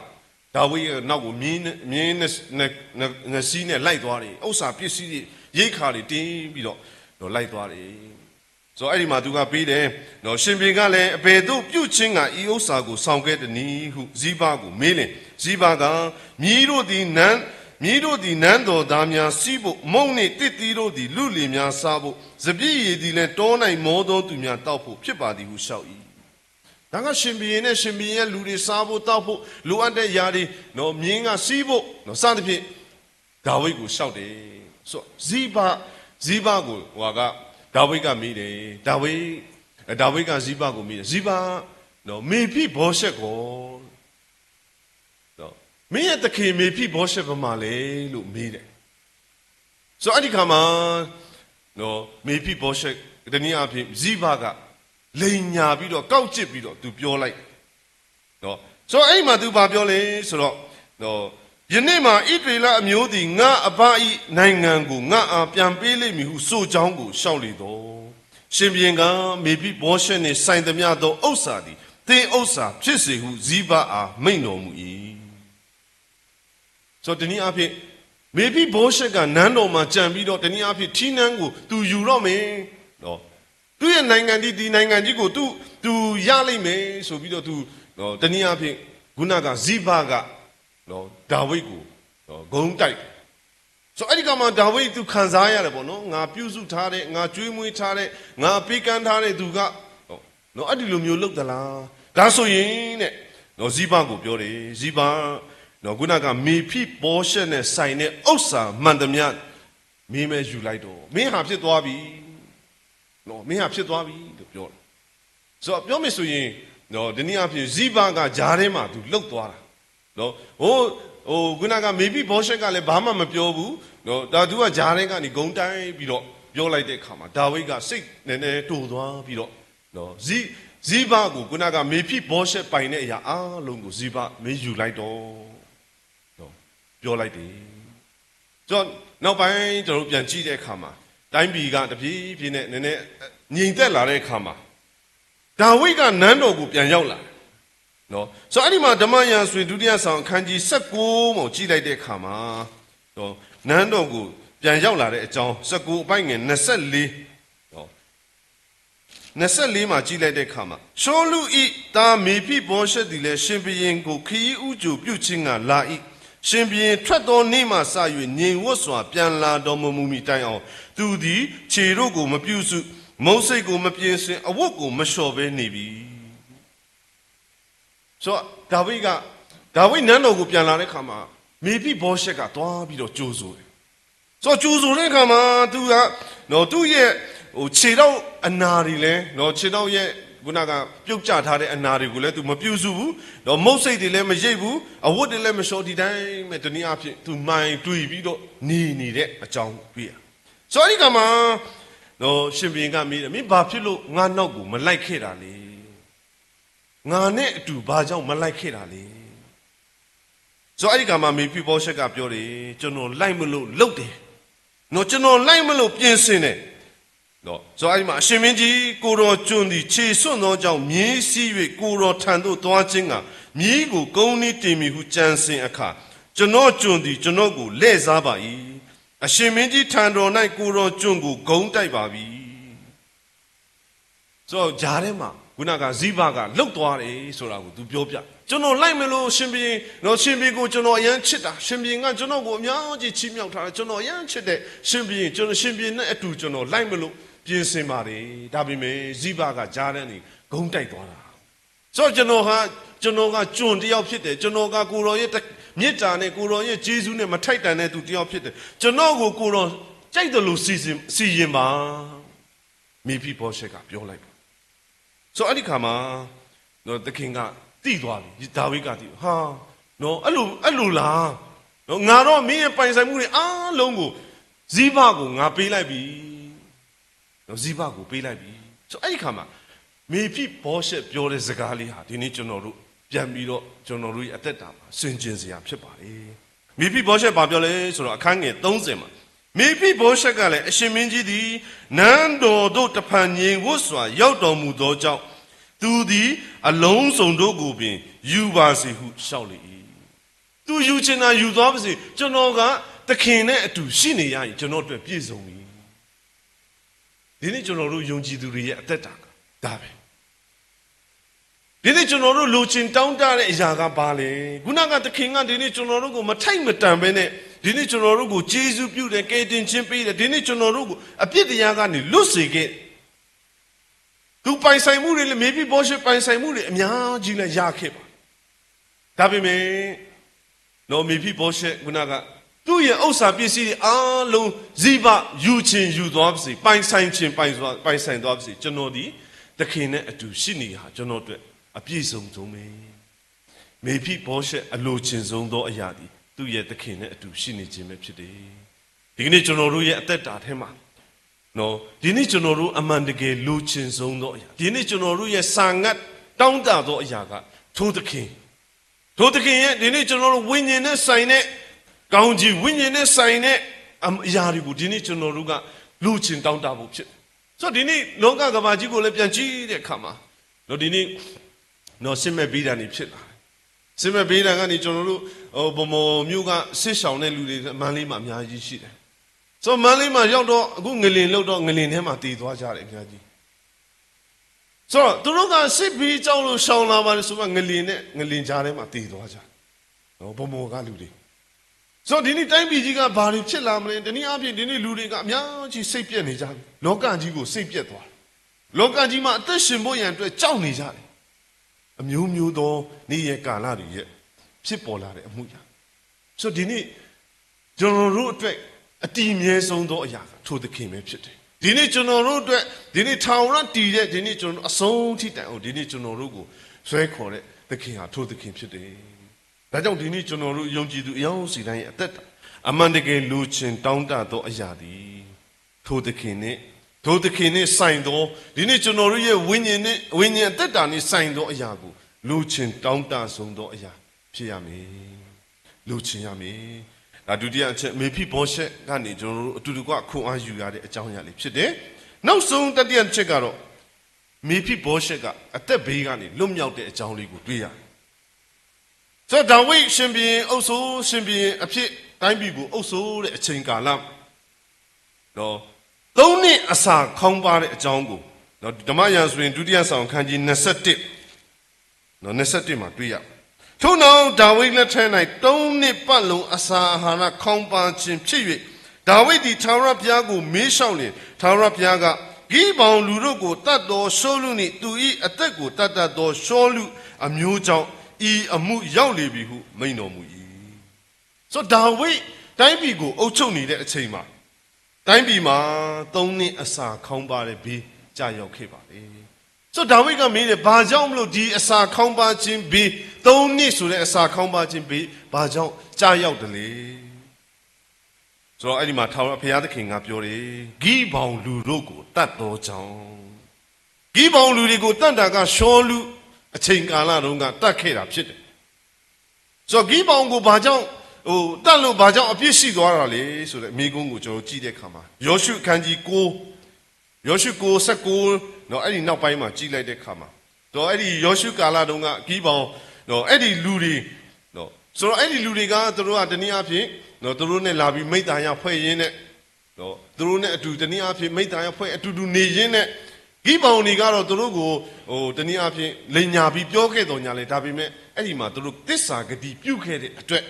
ဒါဝိဒ်ရဲ့နောက်ကို မြင်း မြင်းနှစ် နှစ် နှစ်စီးနဲ့ လိုက်သွားတယ်. ဥစ္စာပစ္စည်းတွေ ရိက္ခာတွေ တင်ပြီးတော့ နော် လိုက်သွားတယ်. ဆိုတော့ အဲ့ဒီမှာ သူကပေးတယ်. နော် ရှင်ဘုရင်ကလည်း အဘယ်သို့ပြုခြင်းငှာ ဤဥစ္စာကို ဆောင်ခဲ့သနည်းဟု ဇိဘကို မေးလျှင်၊ ဇိဘက မြင်းတို့သည် နန်း မြင်းတို့သည် နန်းတော်သားများ စီးဖို့၊ မုန့်နှင့်သစ်သီးတို့သည် လုလင်များစားဖို့၊ စပျစ်ရည်သည်လည်း တော၌မောသောသူများ သောက်ဖို့ ဖြစ်ပါသည်ဟု လျှောက်၏. ဒါက ရှင်ဘုရင်နဲ့ ရှင်ဘုရင်ရဲ့လူတွေ စားဖို့ သောက်ဖို့ လိုအပ်တဲ့အရာတွေ နော် မြင်းက စီးဖို့ နော် စသဖြင့် ဒါဝိဒ်ကို လျှောက်တယ်. ဆိုတော့ ဇိဘ ဇိဘကို ဟိုက ဒါဝိဒ်က မေးတယ်. ဒါဝိဒ် ဒါဝိဒ်က ဇိဘကို မေးတယ်. ဇိဘ နော် မေဖိဗောရှက်ကော နော် မင်းရဲ့သခင် မေဖိဗောရှက် ဘယ်မှာလဲလို့ မေးတယ်. ဆိုတော့ အဲ့ဒီအခါမှာ နော် မေဖိဗောရှက် တနည်းအားဖြင့် ဇိဘက လိမ်ညာပြီးတော့ ကောက်ကျစ်ပြီးတော့ သူပြောလိုက် နော် ဆိုတော့ အဲ့ဒီမှာ သူဘာပြောလဲဆိုတော့ နော် ယနေ့မှာ ဣသရေလအမျိုးသည် ငါ့အဘ၏နိုင်ငံကို ငါ့အား ပြန်ပေးလိမ့်မည်ဟု ဆိုကြောင်းကို လျှောက်လေသော်၊ ရှင်ဘုရင်က မေဖိဗောရှက်နှင့် ဆိုင်သမျှသော ဥစ္စာသည် သင့်ဥစ္စာဖြစ်စေဟု ဇိဘအား မိန့်တော်မူ၏. ဆိုတော့ တနည်းအားဖြင့် မေဖိဗောရှက်က နန်းတော်မှာ ကျန်ပြီးတော့ တနည်းအားဖြင့် ထီးနန်းကို သူယူတော့မယ် နော် သူ့ရဲ့နိုင်ငံကြီး ဒီနိုင်ငံကြီးကို သူ သူရလိမ့်မယ် ဆိုပြီးတော့ သူ နော် တနည်းအားဖြင့် ခုနက ဇိဘက နော် ဒါဝိဒ်ကို နော် ဂုဏ်းတိုက်တယ်. ဆိုတော့ အဲ့ဒီအခါမှာ ဒါဝိဒ် သူခံစားရတယ်ပေါ့နော်. ငါပြုစုထားတဲ့ ငါကျွေးမွေးထားတဲ့ ငါပေးကမ်းထားတဲ့သူက နော် အဲ့ဒီလိုမျိုးလုပ်သလား. ဒါဆိုရင်တဲ့ နော် ဇိဘကိုပြောတယ်. ဇိဘ နော် ခုနက မေဖိဗောရှက်နဲ့ဆိုင်တဲ့ ဥစ္စာမှန်သမျှ မင်းပဲယူလိုက်တော့ မင်းဟာဖြစ်သွားပြီ နော် မင်းဟာဖြစ်သွားပြီလို့ပြောတယ်. ဆိုတော့ ပြောမယ်ဆိုရင် နော် တနည်းအားဖြင့် ဇိဘက ကြားထဲမှာ သူလုပ်သွားတာ နော် ဟို ဟို ခုနက မေဖိဗောရှက်ကလည်း ဘာမှမပြောဘူး နော် ဒါသူက ကြားထဲကနေ ဂုဏ်းတိုက်ပြီးတော့ ပြောလိုက်တဲ့အခါမှာ ဒါဝိဒ်က စိတ်နည်းနည်းတိုသွားပြီးတော့ နော် ဇိ ဇိဘကို ခုနက မေဖိဗောရှက်ပိုင်တဲ့အရာအားလုံးကို ဇိဘ မင်းယူလိုက်တော့ နော် ပြောလိုက်တယ်. ဆိုတော့ နောက်ပိုင်း ကျွန်တော်တို့ ပြန်ကြည့်တဲ့အခါမှာ တိုင်းပြည်က တဖြည်းဖြည်းနဲ့ နည်းနည်း ငြိမ်သက်လာတဲ့အခါမှာ ဒါဝိဒ်က နန်းတော်ကို ပြန်ရောက်လာတယ် နော် ဆိုတော့ အဲ့ဒီမှာ ဓမ္မရာဇဝင် ဒုတိယဆောင် အခန်းကြီးဆယ့်ကိုးမှာ ကြည့်လိုက်တဲ့အခါမှာ နော် နန်းတော်ကို ပြန်ရောက်လာတဲ့အကြောင်း ဆယ့်ကိုး အပိုင်းငယ် နှစ်ဆယ့်လေး နော် နှစ်ဆယ့်လေးမှာ ကြည့်လိုက်တဲ့အခါမှာ ရှောလု၏သား မေဖိဗောရှက်သည်လည်း ရှင်ဘုရင်ကို ခရီးဦးကျိုပြုခြင်းငှာ လာ၏။ ရှင်ဘုရင်ထွက်သောနေ့မှစ၍ ငြိမ်ဝပ်စွာ ပြန်လာတော်မမူမှီတိုင်အောင် သူသည် ခြေတို့ကို မပြုစု၊ မုန့်စိတ်ကို မပြင်ဆင်၊ အဝတ်ကို မလျှော်ဘဲနေပြီ. ဆိုတော့ ဒါဝိဒ်က ဒါဝိဒ် နန်းတော်ကို ပြန်လာတဲ့အခါမှာ မေဖိဗောရှက်က သွားပြီးတော့ ကြိုဆိုတယ်. ဆိုတော့ ကြိုဆိုတဲ့အခါမှာ သူက နော် သူ့ရဲ့ ဟို ခြေထောက်အနာတွေလည်း နော် ခြေထောက်ရဲ့ ခုနက ပြုတ်ကျထားတဲ့ အနာတွေကိုလည်း သူ မပြုစုဘူး။ နော် မုန့်စိတ်တွေလည်း မရိတ်ဘူး။ အဝတ်တွေလည်း မလျှော် ဒီတိုင်းပဲ တနည်းအားဖြင့် သူ မှိုင်တွင်ပြီးတော့ နေနေတဲ့အကြောင်း တွေ့ရတယ်. ဆိုတော့ အဲ့ဒီအခါမှာ နော် ရှင်ဘုရင်က မေးတယ်, မင်းဘာဖြစ်လို့ ငါ့နောက်ကို မလိုက်ခဲ့တာလဲ? ငါနဲ့အတူ ဘာကြောင့် မလိုက်ခဲ့တာလဲ? ဆိုတော့ အဲ့ဒီအခါမှာ မေဖိဗောရှက်က ပြောတယ်, ကျွန်တော် လိုက်မလို့ လုပ်တယ်. နော် ကျွန်တော် လိုက်မလို့ ပြင်ဆင်တယ်. နော် ဆိုတော့ အဲ့ဒီမှာ အရှင်မင်းကြီး, ကိုယ်တော်ကျွန်သည် ခြေဆွံ့သောကြောင့် မြင်းစီး၍ ကိုယ်တော်ထံသို့ သွားခြင်းငှာ မြင်းကို ကုန်းနှီးတင်မည်ဟု ကြံစည်အခါ, ကျွန်တော်ကျွန်သည် ကျွန်တော်ကို လှည့်စားပါ၏. အရှင်မင်းကြီးထံတော်၌ ကိုယ်တော်ကျွန်ကို ဂုဏ်းတိုက်ပါပြီ. ဆိုတော့ ကြားထဲမှာ ခုနက ဇိဘက လုပ်သွားတယ်ဆိုတာကို သူပြောပြ. ကျွန်တော် လိုက်မလို့ ရှင်ဘုရင်, နော် ရှင်ဘုရင်ကို ကျွန်တော် အရမ်းချစ်တာ, ရှင်ဘုရင်က ကျွန်တော့်ကို အများကြီး ချီးမြှောက်ထားတယ်, ကျွန်တော် အရမ်းချစ်တယ်, ရှင်ဘုရင်, ကျွန်တော် ရှင်ဘုရင်နဲ့အတူ ကျွန်တော် လိုက်မလို့ ပြင်ဆင်ပါတယ်. ဒါပေမဲ့ ဇိဘက ကြားထဲကနေ ဂုဏ်းတိုက်သွားတာ. ဆိုတော့ ကျွန်တော်ဟာ, ကျွန်တော်က ကျွန်တစ်ယောက်ဖြစ်တယ်, ကျွန်တော်က ကိုယ်တော်ရဲ့တ မေတ္တာနဲ့ ကိုယ်တော်ရဲ့ကျေးဇူးနဲ့ မထိုက်တန်တဲ့သူတစ်ယောက်ဖြစ်တယ်။ ကျွန်တော့်ကို ကိုယ်တော် ကြိုက်သလို စီစဉ်၊ စီရင်ပါ။ မေဖိဗေရှက်က ပြောလိုက်တယ်။ ဆိုတော့ အဲ့ဒီခါမှာ နော် သခင်က သိသွားပြီ။ ဒါဝိဒ်က သိ၊ ဟာ၊ နော် အဲ့လို၊ အဲ့လိုလား။ နော် ငါတော့ မင်းရဲ့ပိုင်ဆိုင်မှုတွေအားလုံးကို ဇိဘကို ငါပေးလိုက်ပြီ။ နော် ဇိဘကို ပေးလိုက်ပြီ။ ဆိုတော့ အဲ့ဒီခါမှာ မေဖိဗေရှက် ပြောတဲ့စကားလေးဟာ ဒီနေ့ ကျွန်တော်တို့ ပြန်ပြီးတော့ ကျွန်တော်တို့ရဲ့အသက်တာမှာ ဆင်ခြင်စရာ ဖြစ်ပါတယ်။ မေဖိဗေရှက် ဘာပြောလဲဆိုတော့ အခန်းငယ် သုံးဆယ်မှာ မေဖိဗေရှက်ကလည်း၊ အရှင်မင်းကြီးသည် နန်းတော်သို့ တဖန် ငြိမ်ဝပ်စွာ ရောက်တော်မူသောကြောင့် သူသည် အလုံးစုံတို့ကိုပင် ယူပါစေဟု လျှောက်လေ၏။ သူယူချင်တာ ယူသွားပါစေ။ ကျွန်တော်က သခင်နဲ့အတူ ရှိနေရရင် ကျွန်တော့်အတွက် ပြည့်စုံပြီ။ ဒီနေ့ ကျွန်တော်တို့ ယုံကြည်သူတွေရဲ့ အသက်တာက ဒါပဲ။ ဒီနေ့ ကျွန်တော်တို့ လိုချင်တောင်းတတဲ့အရာက ဘာလဲ။ ခုနက သခင်က ဒီနေ့ ကျွန်တော်တို့ကို မထိုက်မတန်ပဲနဲ့ ဒီနေ့ ကျွန်တော်တို့ကို ကျေးဇူးပြုတယ်၊ ကယ်တင်ခြင်းပေးတယ်။ ဒီနေ့ ကျွန်တော်တို့ကို အပြစ်တရားကနေ လွတ်စေခဲ့။ သူပိုင်ဆိုင်မှုတွေလည်း မေဖိဗေရှက် ပိုင်ဆိုင်မှုတွေ အများကြီးလည်း ရခဲ့ပါ။ ဒါပေမဲ့ နော် မေဖိဗေရှက် ခုနက သူ့ရဲ့ဥစ္စာပစ္စည်းတွေအားလုံး ဇိဘယူချင်ယူသွားပါစေ၊ ပိုင်ဆိုင်ချင်ပိုင်ဆိုင်သွား၊ ပိုင်ဆိုင်သွားပါစေ၊ ကျွန်တော်သည် သခင်နဲ့အတူ ရှိနေရာ ကျွန်တော့်အတွက် အပြည့်စုံဆုံးပဲ။ မေဖိဗေရှက် အလိုချင်ဆုံးသောအရာသည် သူ့ရဲ့သခင်နဲ့အတူ ရှိနေခြင်းပဲဖြစ်တယ်။ ဒီကနေ့ ကျွန်တော်တို့ရဲ့အသက်တာထဲမှာ နော် ဒီနေ့ ကျွန်တော်တို့ အမှန်တကယ် လိုချင်ဆုံးသောအရာ၊ ဒီနေ့ ကျွန်တော်တို့ရဲ့ စာငတ်တောင်းတသောအရာက ထိုသခင်၊ ထိုသခင်ရဲ့ ဒီနေ့ ကျွန်တော်တို့ ဝိညာဉ်နဲ့ဆိုင်တဲ့၊ ကောင်းကြီးဝိညာဉ်နဲ့ဆိုင်တဲ့ အရာတွေကို ဒီနေ့ ကျွန်တော်တို့က လိုချင်တောင်းတဖို့ဖြစ်တယ်။ ဆိုတော့ ဒီနေ့ လောကကမ္ဘာကြီးကိုလည်း ပြန်ကြည့်တဲ့အခါမှာ နော် ဒီနေ့ နော် စစ်မက်ပေးတာတွေ ဖြစ်လာတယ်။ စစ်မက်ပေးတာကနေ ကျွန်တော်တို့ ဟို ဗန်းမော်မြို့က စစ်ရှောင်တဲ့လူတွေ မန္တလေးမှာ အများကြီးရှိတယ်။ ဆိုတော့ မန္တလေးမှာရောက်တော့ အခု ငလျင်လှုပ်တော့ ငလျင်ထဲမှာ သေသွားကြတယ် အများကြီး။ ဆိုတော့ သူတို့က စစ်ဘေးကြောက်လို့ ရှောင်လာပါတယ်ဆိုမှ ငလျင်နဲ့ ငလျင်ကြားထဲမှာ သေသွားကြတယ်။ နော် ဗန်းမော်ကလူတွေ။ ဆိုတော့ ဒီနေ့ တိုင်းပြည်ကြီးက ဘာတွေဖြစ်လာမလဲ။ တနည်းအားဖြင့် ဒီနေ့ လူတွေက အများကြီး စိတ်ပျက်နေကြပြီ။ လောကကြီးကို စိတ်ပျက်သွားတယ်။ လောကကြီးမှာ အသက်ရှင်ဖို့ရန်အတွက် ကြောက်နေကြတယ်။ အမျိုးမျိုးသော နေ့ရက်ကာလတွေရဲ့ ဖြစ်ပေါ်လာတဲ့ အမှုအရာ။ ဆိုတော့ ဒီနေ့ ကျွန်တော်တို့အတွက် အတည်မြဲဆုံးသောအရာက ထိုသခင်ပဲဖြစ်တယ်။ ဒီနေ့ ကျွန်တော်တို့အတွက် ဒီနေ့ ထာဝရတည်တဲ့ ဒီနေ့ ကျွန်တော်တို့ အဆုံးထိတိုင်အောင် ဒီနေ့ ကျွန်တော်တို့ကို ဆွဲခေါ်တဲ့သခင်ဟာ ထိုသခင်ဖြစ်တယ်။ ဒါကြောင့် ဒီနေ့ ကျွန်တော်တို့ ယုံကြည်သူ အယောက်စီတိုင်းရဲ့ အသက်တာ အမှန်တကယ် လိုချင်တောင်းတသောအရာသည် ထိုသခင်နဲ့၊ ထိုသခင်နဲ့ဆိုင်သော၊ ဒီနေ့ ကျွန်တော်တို့ရဲ့ ဝိညာဉ်နဲ့၊ ဝိညာဉ်အသက်တာနဲ့ ဆိုင်သောအရာကို လိုချင်တောင်းတဆုံးသောအရာ ဖြစ်ရမယ်။ လိုချင်ရမယ်။ ဒါ ဒုတိယအချက်၊ မေဖိဗောရှက်ကနေ ကျွန်တော်တို့ အတူတကွ ခွန်အားယူရတဲ့ အကြောင်းအရာလေး ဖြစ်တယ်။ နောက်ဆုံး တတိယတစ်ချက်ကတော့ မေဖိဗောရှက်က အသက်ဘေးကနေ လွတ်မြောက်တဲ့ အကြောင်းလေးကို တွေ့ရတယ်။ ဆိုတော့ ဒါဝိဒ် ရှင်ဘုရင်အုပ်စိုး၊ ရှင်ဘုရင်အဖြစ် တိုင်းပြည်ကို အုပ်စိုးတဲ့ အချိန်ကာလ၊ နော် သုံးနှစ် အစာခေါင်းပါးတဲ့ အကြောင်းကို နော် ဓမ္မရာဇဝင် ဒုတိယဆောင် အခန်းကြီး နှစ်ဆယ့်တစ်၊ နော် နှစ်ဆယ့်တစ်မှာ တွေ့ရတယ်။ ထို့နောက် ဒါဝိဒ်လက်ထက်၌ သုံးနှစ်ပတ်လုံး အစာအာဟာရ ခေါင်းပါးခြင်းဖြစ်၍ ဒါဝိဒ်သည် ထာဝရဘုရားကို မေးလျှောက်လျှင်၊ ထာဝရဘုရားက၊ ဂိဗောင်လူတို့ကို သတ်သော ရှောလုနှင့် သူ၏အသက်ကို သတ်တတ်သော ရှောလုအမျိုးကြောင့် ဤအမှုရောက်လေပြီဟု မိန့်တော်မူ၏။ ဆိုတော့ ဒါဝိဒ် တိုင်းပြည်ကို အုပ်ချုပ်နေတဲ့အချိန်မှာ တိုင်းပြည်မှာ သုံးနှစ် အစာခေါင်းပါးတဲ့ ဘေးကျရောက်ခဲ့ပါတယ်။ ဆိုတော့ ဒါဝိဒ်က မေးတယ်၊ ဘာကြောင့်မလို့ ဒီအစာခေါင်းပါးခြင်း ဘေး၊ သုံးနှစ်ဆိုတဲ့ အစာခေါင်းပါးခြင်း ဘေး ဘာကြောင့်ကျရောက်တယ်လဲ။ ဆိုတော့ အဲ့ဒီမှာ ထာဝရဘုရားသခင်က ပြောတယ်၊ ဂိဗောင်လူတို့ကို သတ်သောကြောင့်။ ဂိဗောင်လူတွေကို သတ်တာက ရှောလုအချိန်ကာလတုန်းက သတ်ခဲ့တာဖြစ်တယ်။ ဆိုတော့ ဂိဗောင်ကို ဘာကြောင့်၊ ဟို၊ သတ်လို့ ဘာကြောင့် အပြစ်ရှိသွားတာလဲဆိုတဲ့ မေးခွန်းကို ကျွန်တော် ကြည့်တဲ့အခါမှာ ယောရှု အခန်းကြီးကိုး၊ ယောရှု ကိုး၊ ဆယ့်ကိုး၊ နော်၊ အဲ့ဒီနောက်ပိုင်းမှာ ကြည့်လိုက်တဲ့အခါမှာ၊ တော့ အဲ့ဒီ ယောရှု ကာလတုန်းက ဂိဗောင်၊ နော်၊ အဲ့ဒီလူတွေ၊ နော်၊ ဆိုတော့ အဲ့ဒီလူတွေက သူတို့က တနည်းအားဖြင့်၊ နော်၊ သူတို့နဲ့ လာပြီး မိတ်သင်ရ ဖွဲ့ရင်းနဲ့၊ နော်၊ သူတို့နဲ့အတူ တနည်းအားဖြင့် မိတ်သင်ရ ဖွဲ့ အတူတူ နေရင်းနဲ့ ဂိဗောင်တွေကတော့ သူတို့ကို၊ ဟို၊ တနည်းအားဖြင့် လိမ်ညာပြီး ပြောခဲ့သော်ငြားလည်း၊ ဒါပေမဲ့ အဲ့ဒီမှာ သူတို့ သစ္စာကတိပြုခဲ့တဲ့အတွက်၊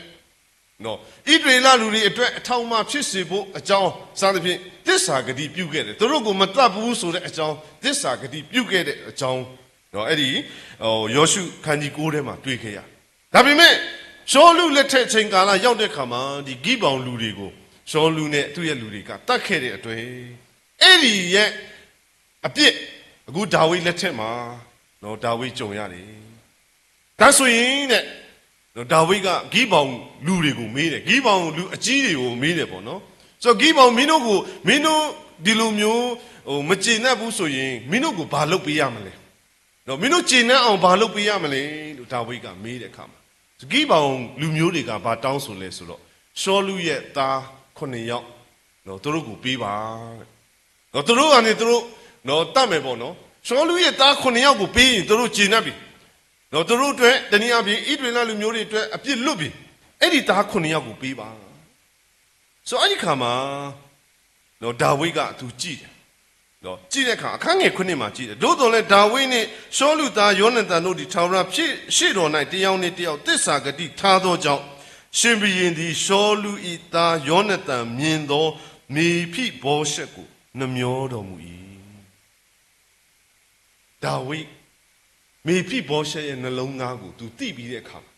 နော်၊ ဣသရေလလူတွေအတွက် အထောက်အမဖြစ်စေဖို့အကြောင်း စသဖြင့် သစ္စာကတိပြုခဲ့တယ်။ သူတို့ကို မသတ်ဘူးဆိုတဲ့အကြောင်း သစ္စာကတိပြုခဲ့တဲ့အကြောင်း၊ နော်၊ အဲ့ဒီ၊ ဟို၊ ယောရှု အခန်းကြီးကိုးထဲမှာ တွေ့ခဲ့ရတယ်။ ဒါပေမဲ့ ရှောလုလက်ထက်အချိန်ကာလရောက်တဲ့အခါမှာ ဒီဂိဗောင်လူတွေကို ရှောလုနဲ့သူ့ရဲ့လူတွေက သတ်ခဲ့တဲ့အတွက် အဲ့ဒီရဲ့အပြစ် အခုဒါဝိဒ်လက်ထက်မှာ နော်, ဒါဝိဒ်ကြုံရတယ်. ဒါဆိုရင်တဲ့ နော်, ဒါဝိဒ်က ဂိဗောင်လူတွေကိုမေးတယ်, ဂိဗောင်လူအကြီးတွေကိုမေးတယ်ပေါ့နော်. ဆိုတော့ ဂိဗောင်မင်းတို့ကို မင်းတို့ဒီလိုမျိုး ဟို, မကျေနပ်ဘူးဆိုရင် မင်းတို့ကိုဘာလုပ်ပေးရမလဲ? နော်, မင်းတို့ကျေနပ်အောင်ဘာလုပ်ပေးရမလဲလို့ ဒါဝိဒ်ကမေးတဲ့အခါမှာ ဂိဗောင်လူမျိုးတွေက ဘာတောင်းဆိုလဲဆိုတော့ ရှောလုရဲ့သားခုနှစ်ယောက် နော်, သူတို့ကိုပေးပါတဲ့. နော်, သူတို့ကနေ သူတို့, နော်, သတ်မယ်ပေါ့နော်. ရှောလုရဲ့သားခုနှစ်ယောက်ကိုပေးရင် သူတို့ကျေနပ်ပြီ. နော်, သူတို့အတွက် တနည်းအားဖြင့် ဣသရေလလူမျိုးတွေအတွက် အပြစ်လွတ်ပြီ. အဲ့ဒီသားခုနှစ်ယောက်ကိုပေးပါ. ဆိုတော့ အဲ့ဒီအခါမှာ နော်, ဒါဝိဒ်က သူကြည့်တယ်. နော်, ကြည့်တဲ့အခါ အခန်းငယ်ခုနှစ်မှာကြည့်တယ်. သို့သော်လည်း ဒါဝိဒ်နှင့် ရှောလုသား ယောနသန်တို့သည် ထာဝရဖြစ်ရှေ့တော်၌ တစ်ယောက်နှင့်တစ်ယောက် သစ္စာကတိထားသောကြောင့် ရှင်ဘုရင်သည် ရှောလု၏သား ယောနသန်မြင်သော မေဖိဗောရှက်ကို နှမြောတော်မူ၏. ဒါဝိဒ် မေဖိဗောရှက်ရဲ့နှလုံးသားကို သူသိပြီးတဲ့အခါမှာ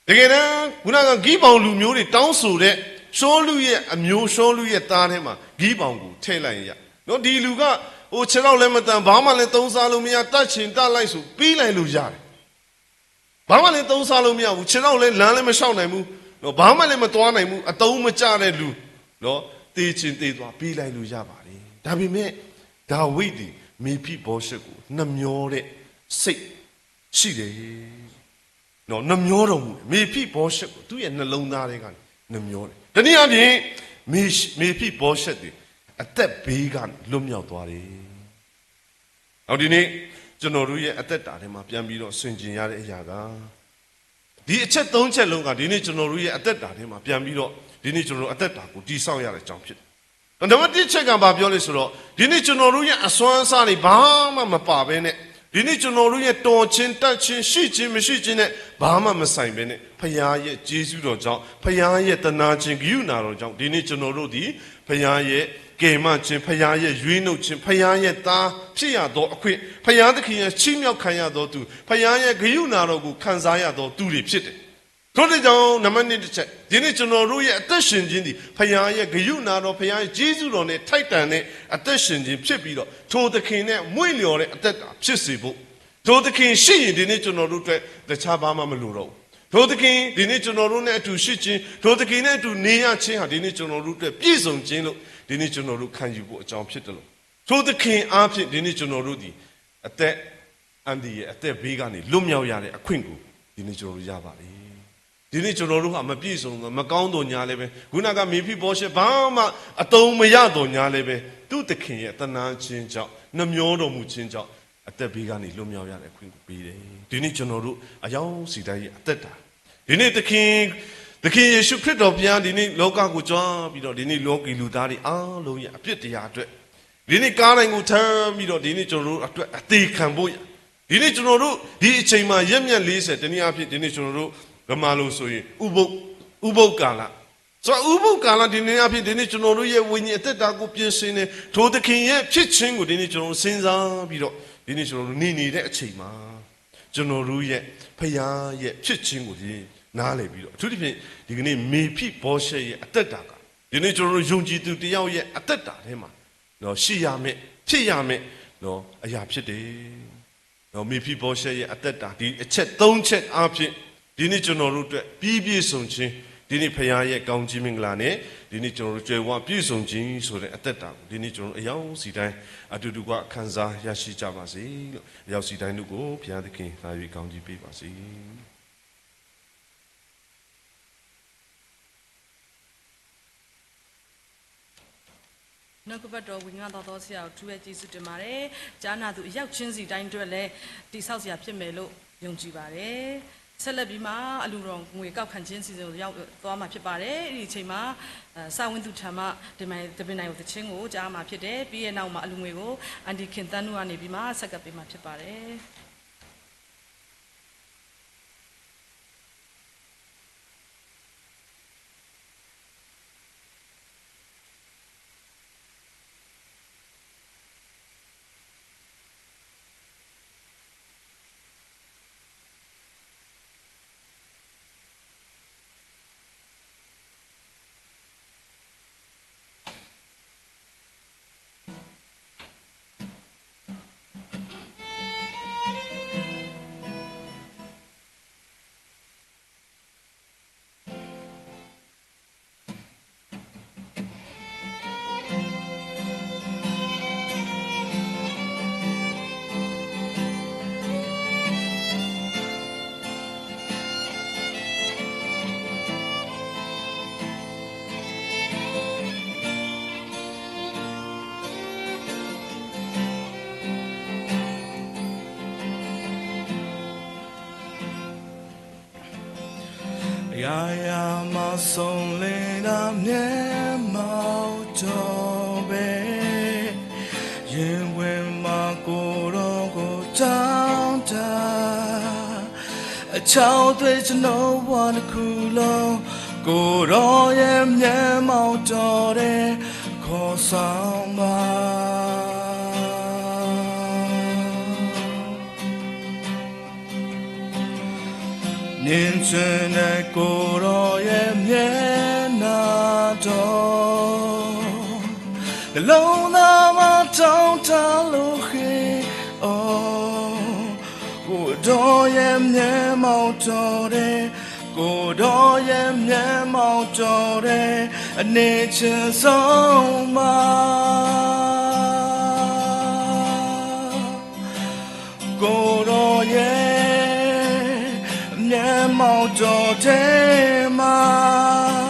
တကယ်တမ်း ခုနက ဂိဗောင်လူမျိုးတွေတောင်းဆိုတဲ့ ရှောလုရဲ့အမျိုး ရှောလုရဲ့သားထဲမှာ ဂိဗောင်ကိုထည့်လိုက်ရင်ရ. နော်, ဒီလူက ဟို, ခြေထောက်လည်းမသန်, ဘာမှလည်းသုံးစားလို့မရ, သတ်ချင်သတ်လိုက်ဆို ပေးလိုက်လို့ရတယ်. ဘာမှလည်းသုံးစားလို့မရဘူး, ခြေထောက်လည်း လမ်းလည်းမလျှောက်နိုင်ဘူး, နော်, ဘာမှလည်းမသွားနိုင်ဘူး, အသုံးမကျတဲ့လူ, နော်, သေချင်သေသွား ပေးလိုက်လို့ရပါတယ်. ဒါပေမဲ့ ဒါဝိဒ်သည် မေဖိဗောရှက်ကို နှမြောတဲ့စိတ်ရှိတယ်. နော်, နှမြောတော်မူတယ်. မေဖိဗောရှက်ကို သူ့ရဲ့နှလုံးသားထဲကနေ နှမြောတယ်. တနည်းအားဖြင့် မေ, မေဖိဗောရှက်သည် အသက်ဘေးကနေ လွတ်မြောက်သွားတယ်. နောက်ဒီနေ့ ကျွန်တော်တို့ရဲ့အသက်တာထဲမှာ ပြန်ပြီးတော့ဆင်ခြင်ရတဲ့အရာက ဒီအချက်သုံးချက်လုံးက ဒီနေ့ကျွန်တော်တို့ရဲ့အသက်တာထဲမှာ ပြန်ပြီးတော့ ဒီနေ့ကျွန်တော်တို့အသက်တာကိုတည်ဆောက်ရတဲ့အကြောင်းဖြစ်တယ်. နံပါတ်တစ်ချက်က ဘာပြောလဲဆိုတော့ ဒီနေ့ကျွန်တော်တို့ရဲ့အစွမ်းအစတွေ ဘာမှမပါဘဲနဲ့, ဒီနေ့ကျွန်တော်တို့ရဲ့တော်ခြင်းတတ်ခြင်း ရှိခြင်းမရှိခြင်းနဲ့ ဘာမှမဆိုင်ဘဲနဲ့ ဘုရားရဲ့ကျေးဇူးတော်ကြောင့်, ဘုရားရဲ့သနာ်ခြင်း ဂရုဏာတော်ကြောင့် ဒီနေ့ကျွန်တော်တို့သည် ဘုရားရဲ့ကယ်မခြင်း, ဘုရားရဲ့ရွေးနှုတ်ခြင်း, ဘုရားရဲ့သားဖြစ်ရသောအခွင့်, ဘုရားသခင်ရဲ့ချီးမြှောက်ခံရသောသူ, ဘုရားရဲ့ဂရုဏာတော်ကိုခံစားရသောသူတွေဖြစ်တယ်. ထို့ကြောင့် နံပါတ်နှစ်တစ်ချက်, ဒီနေ့ကျွန်တော်တို့ရဲ့အသက်ရှင်ခြင်းသည် ဘုရားရဲ့ဂရုဏာတော်, ဘုရားရဲ့ကျေးဇူးတော်နဲ့ထိုက်တန်တဲ့အသက်ရှင်ခြင်းဖြစ်ပြီးတော့ ထိုသခင်နဲ့မွေ့လျော်တဲ့အသက်တာဖြစ်စေဖို့, ထိုသခင်ရှိရင် ဒီနေ့ကျွန်တော်တို့အတွက်တခြားဘာမှမလိုတော့ဘူး. ထိုသခင် ဒီနေ့ကျွန်တော်တို့နဲ့အတူရှိခြင်း, ထိုသခင်နဲ့အတူနေရခြင်းဟာ ဒီနေ့ကျွန်တော်တို့အတွက်ပြည့်စုံခြင်းလို့ ဒီနေ့ကျွန်တော်တို့ခံယူဖို့အကြောင်းဖြစ်တယ်လို့, ထိုသခင်အားဖြင့် ဒီနေ့ကျွန်တော်တို့သည် အသက်အန္တရာယ်, အသက်ဘေးကနေလွတ်မြောက်ရတဲ့အခွင့်ကို ဒီနေ့ကျွန်တော်တို့ရပါတယ်. ဒီနေ့ကျွန်တော်တို့ဟာမပြည့်စုံသော်, မကောင်းသော်ညာလည်းပဲ, ခုနကမေဖိဗောရှက် ဘာမှအသုံးမရသော်ညာလည်းပဲ, သူ့သခင်ရဲ့သနာ်ခြင်းကြောင့်, နှမြောတော်မူခြင်းကြောင့် အသက်ဘေးကနေလွတ်မြောက်ရတဲ့အခွင့်ကိုပေးတယ်. ဒီနေ့ကျွန်တော်တို့အယောင်စီတိုင်းရဲ့အသက်တာ, ဒီနေ့သခင်, သခင်ယေရှုခရစ်တော်ဘုရား ဒီနေ့လောကကိုကြွပြီးတော့ ဒီနေ့လောကီလူသားတွေအားလုံးရဲ့အပြစ်တရားအတွက် ဒီနေ့ကားတိုင်ကိုထမ်းပြီးတော့ ဒီနေ့ကျွန်တော်တို့အတွက်အသေခံဖို့ရ, ဒီနေ့ကျွန်တော်တို့ဒီအချိန်မှာ ရက်မျက်လေးဆယ်, တနည်းအားဖြင့် ဒီနေ့ကျွန်တော်တို့ ဗမာလိုဆိုရင် ဥပုသ်, ဥပုသ်ကာလ, ဆိုတော့ ဥပုသ်ကာလ ဒီနေ့အားဖြင့် ဒီနေ့ကျွန်တော်တို့ရဲ့ဝိညာဉ်အသက်တာကိုပြင်ဆင်နေ, ထိုသခင်ရဲ့ဖြစ်ခြင်းကို ဒီနေ့ကျွန်တော်တို့စဉ်းစားပြီးတော့ ဒီနေ့ကျွန်တော်တို့နေနေတဲ့အချိန်မှာ ကျွန်တော်တို့ရဲ့ဘုရားရဲ့ဖြစ်ခြင်းကို ဒီနေ့နားလည်ပြီးတော့ အထူးသဖြင့် ဒီကနေ့မေဖိဗောရှက်ရဲ့အသက်တာက ဒီနေ့ကျွန်တော်တို့ယုံကြည်သူတစ်ယောက်ရဲ့အသက်တာထဲမှာ နော်, ရှိရမယ့်, ဖြစ်ရမယ့်, နော်, အရာဖြစ်တယ်. နော်, မေဖိဗောရှက်ရဲ့အသက်တာ ဒီအချက်သုံးချက်အားဖြင့် ဒီနေ့ကျွန်တော်တို့အတွက်ပြီးပြည့်စုံခြင်း, ဒီနေ့ဘုရားရဲ့ကောင်းချီးမင်္ဂလာနဲ့ ဒီနေ့ကျွန်တော်တို့ကြွယ်ဝပြည့်စုံခြင်းဆိုတဲ့အသက်တာကို ဒီနေ့ကျွန်တော်တို့အယောင်စီတိုင်း အတူတကွခံစားရရှိကြပါစေလို့, အယောင်စီတိုင်းတို့ကို ဘုရားသခင်သာ၍ ကောင်းချီးပေးပါစေ. နှုတ်ကပတ်တော်ဝင်ငါသောသောဆရာကို ထူးပဲကျေးဇူးတင်ပါတယ်။ ကြားနာသူအယောက်ချင်းစီတိုင်းအတွက်လည်း တည်ဆောက်စရာဖြစ်မယ်လို့ယုံကြည်ပါတယ်။ ဆက်လက်ပြီးမှ အလူတော်ငွေကောက်ခံခြင်းစီစဉ်ကို ရောက်သွားမှာဖြစ်ပါတယ်။ အဲ့ဒီအချိန်မှာ အဲ စဝင်းသူထံမှ တင်မယ် တပင်နိုင်ကိုသီချင်းကို ကြားမှာဖြစ်တယ်။ ပြီးရဲ့နောက်မှာ အလူငွေကို အန်တီခင်သန်းနုကနေပြီးမှ ဆက်ကပ်ပေးမှာဖြစ်ပါတယ်။ ယၤယၤမၤစိၤလ့ၤဒၣ်မျဲၢ်မၤအီၤတီၤဘဲ, ယံၤဝဲမၤကိးဒီးကိးတၢ်တၢ်, အဆၢအသွဲၣ် ကျွန်တော် ဝါတစ်ခုလုံး, ကိးဒီးယဲမျဲၢ်မၤအီၤတီၤဒဲး, ခီၣ်စၢ်ဘၣ် နံၤဆၢန့ၣ်ကိးဒီးယဲမျဲၢ်နၤဒီး, တလိၣ်နၤဘၣ်တီၤတၢ်လိၤဃ့အီၤ, ကိးဒီးယဲမျဲၢ်မၤအီၤတီၤဒဲး, ကိးဒီးယဲမျဲၢ်မၤအီၤတီၤဒဲး, အန့ၣ်ဆၢစိဘၣ် ကိးဒီးယဲ မျဲၢ်မၤအီၤတီၤဒဲးမ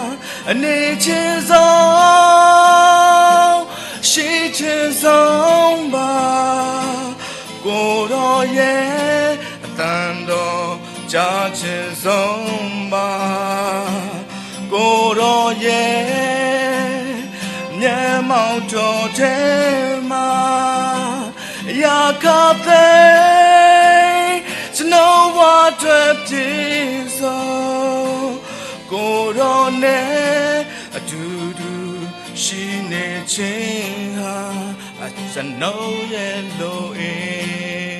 း, အန့ၣ်ဆၢစိ ဆံးဆၢစိဘၣ်, ကိးဒီးယဲ အသးဒီးစၢ်ဆၢစိဘၣ်, ကိးဒီးယဲ မျဲၢ်မၤအီၤတီၤဒဲးမး, ယၤခးသဲ ကျွန်တော် ဝါအတွက်ပြည့်စုံ, ကိုယ်တော်နဲ့အတူတူရှိနေခြင်းဟာ ကျွန်တော်ရဲ့လိုအပ်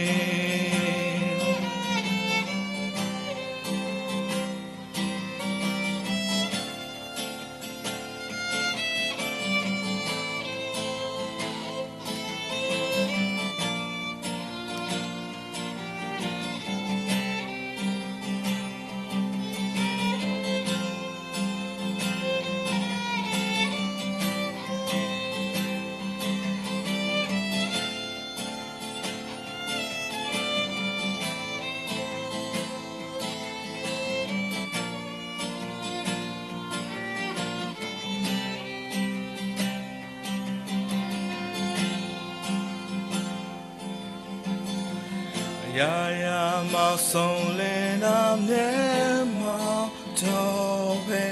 ယၤယၤမၤစိၤလ့ၤဒၣ်မျဲၢ်မၤအီၤ တီၤဖဲ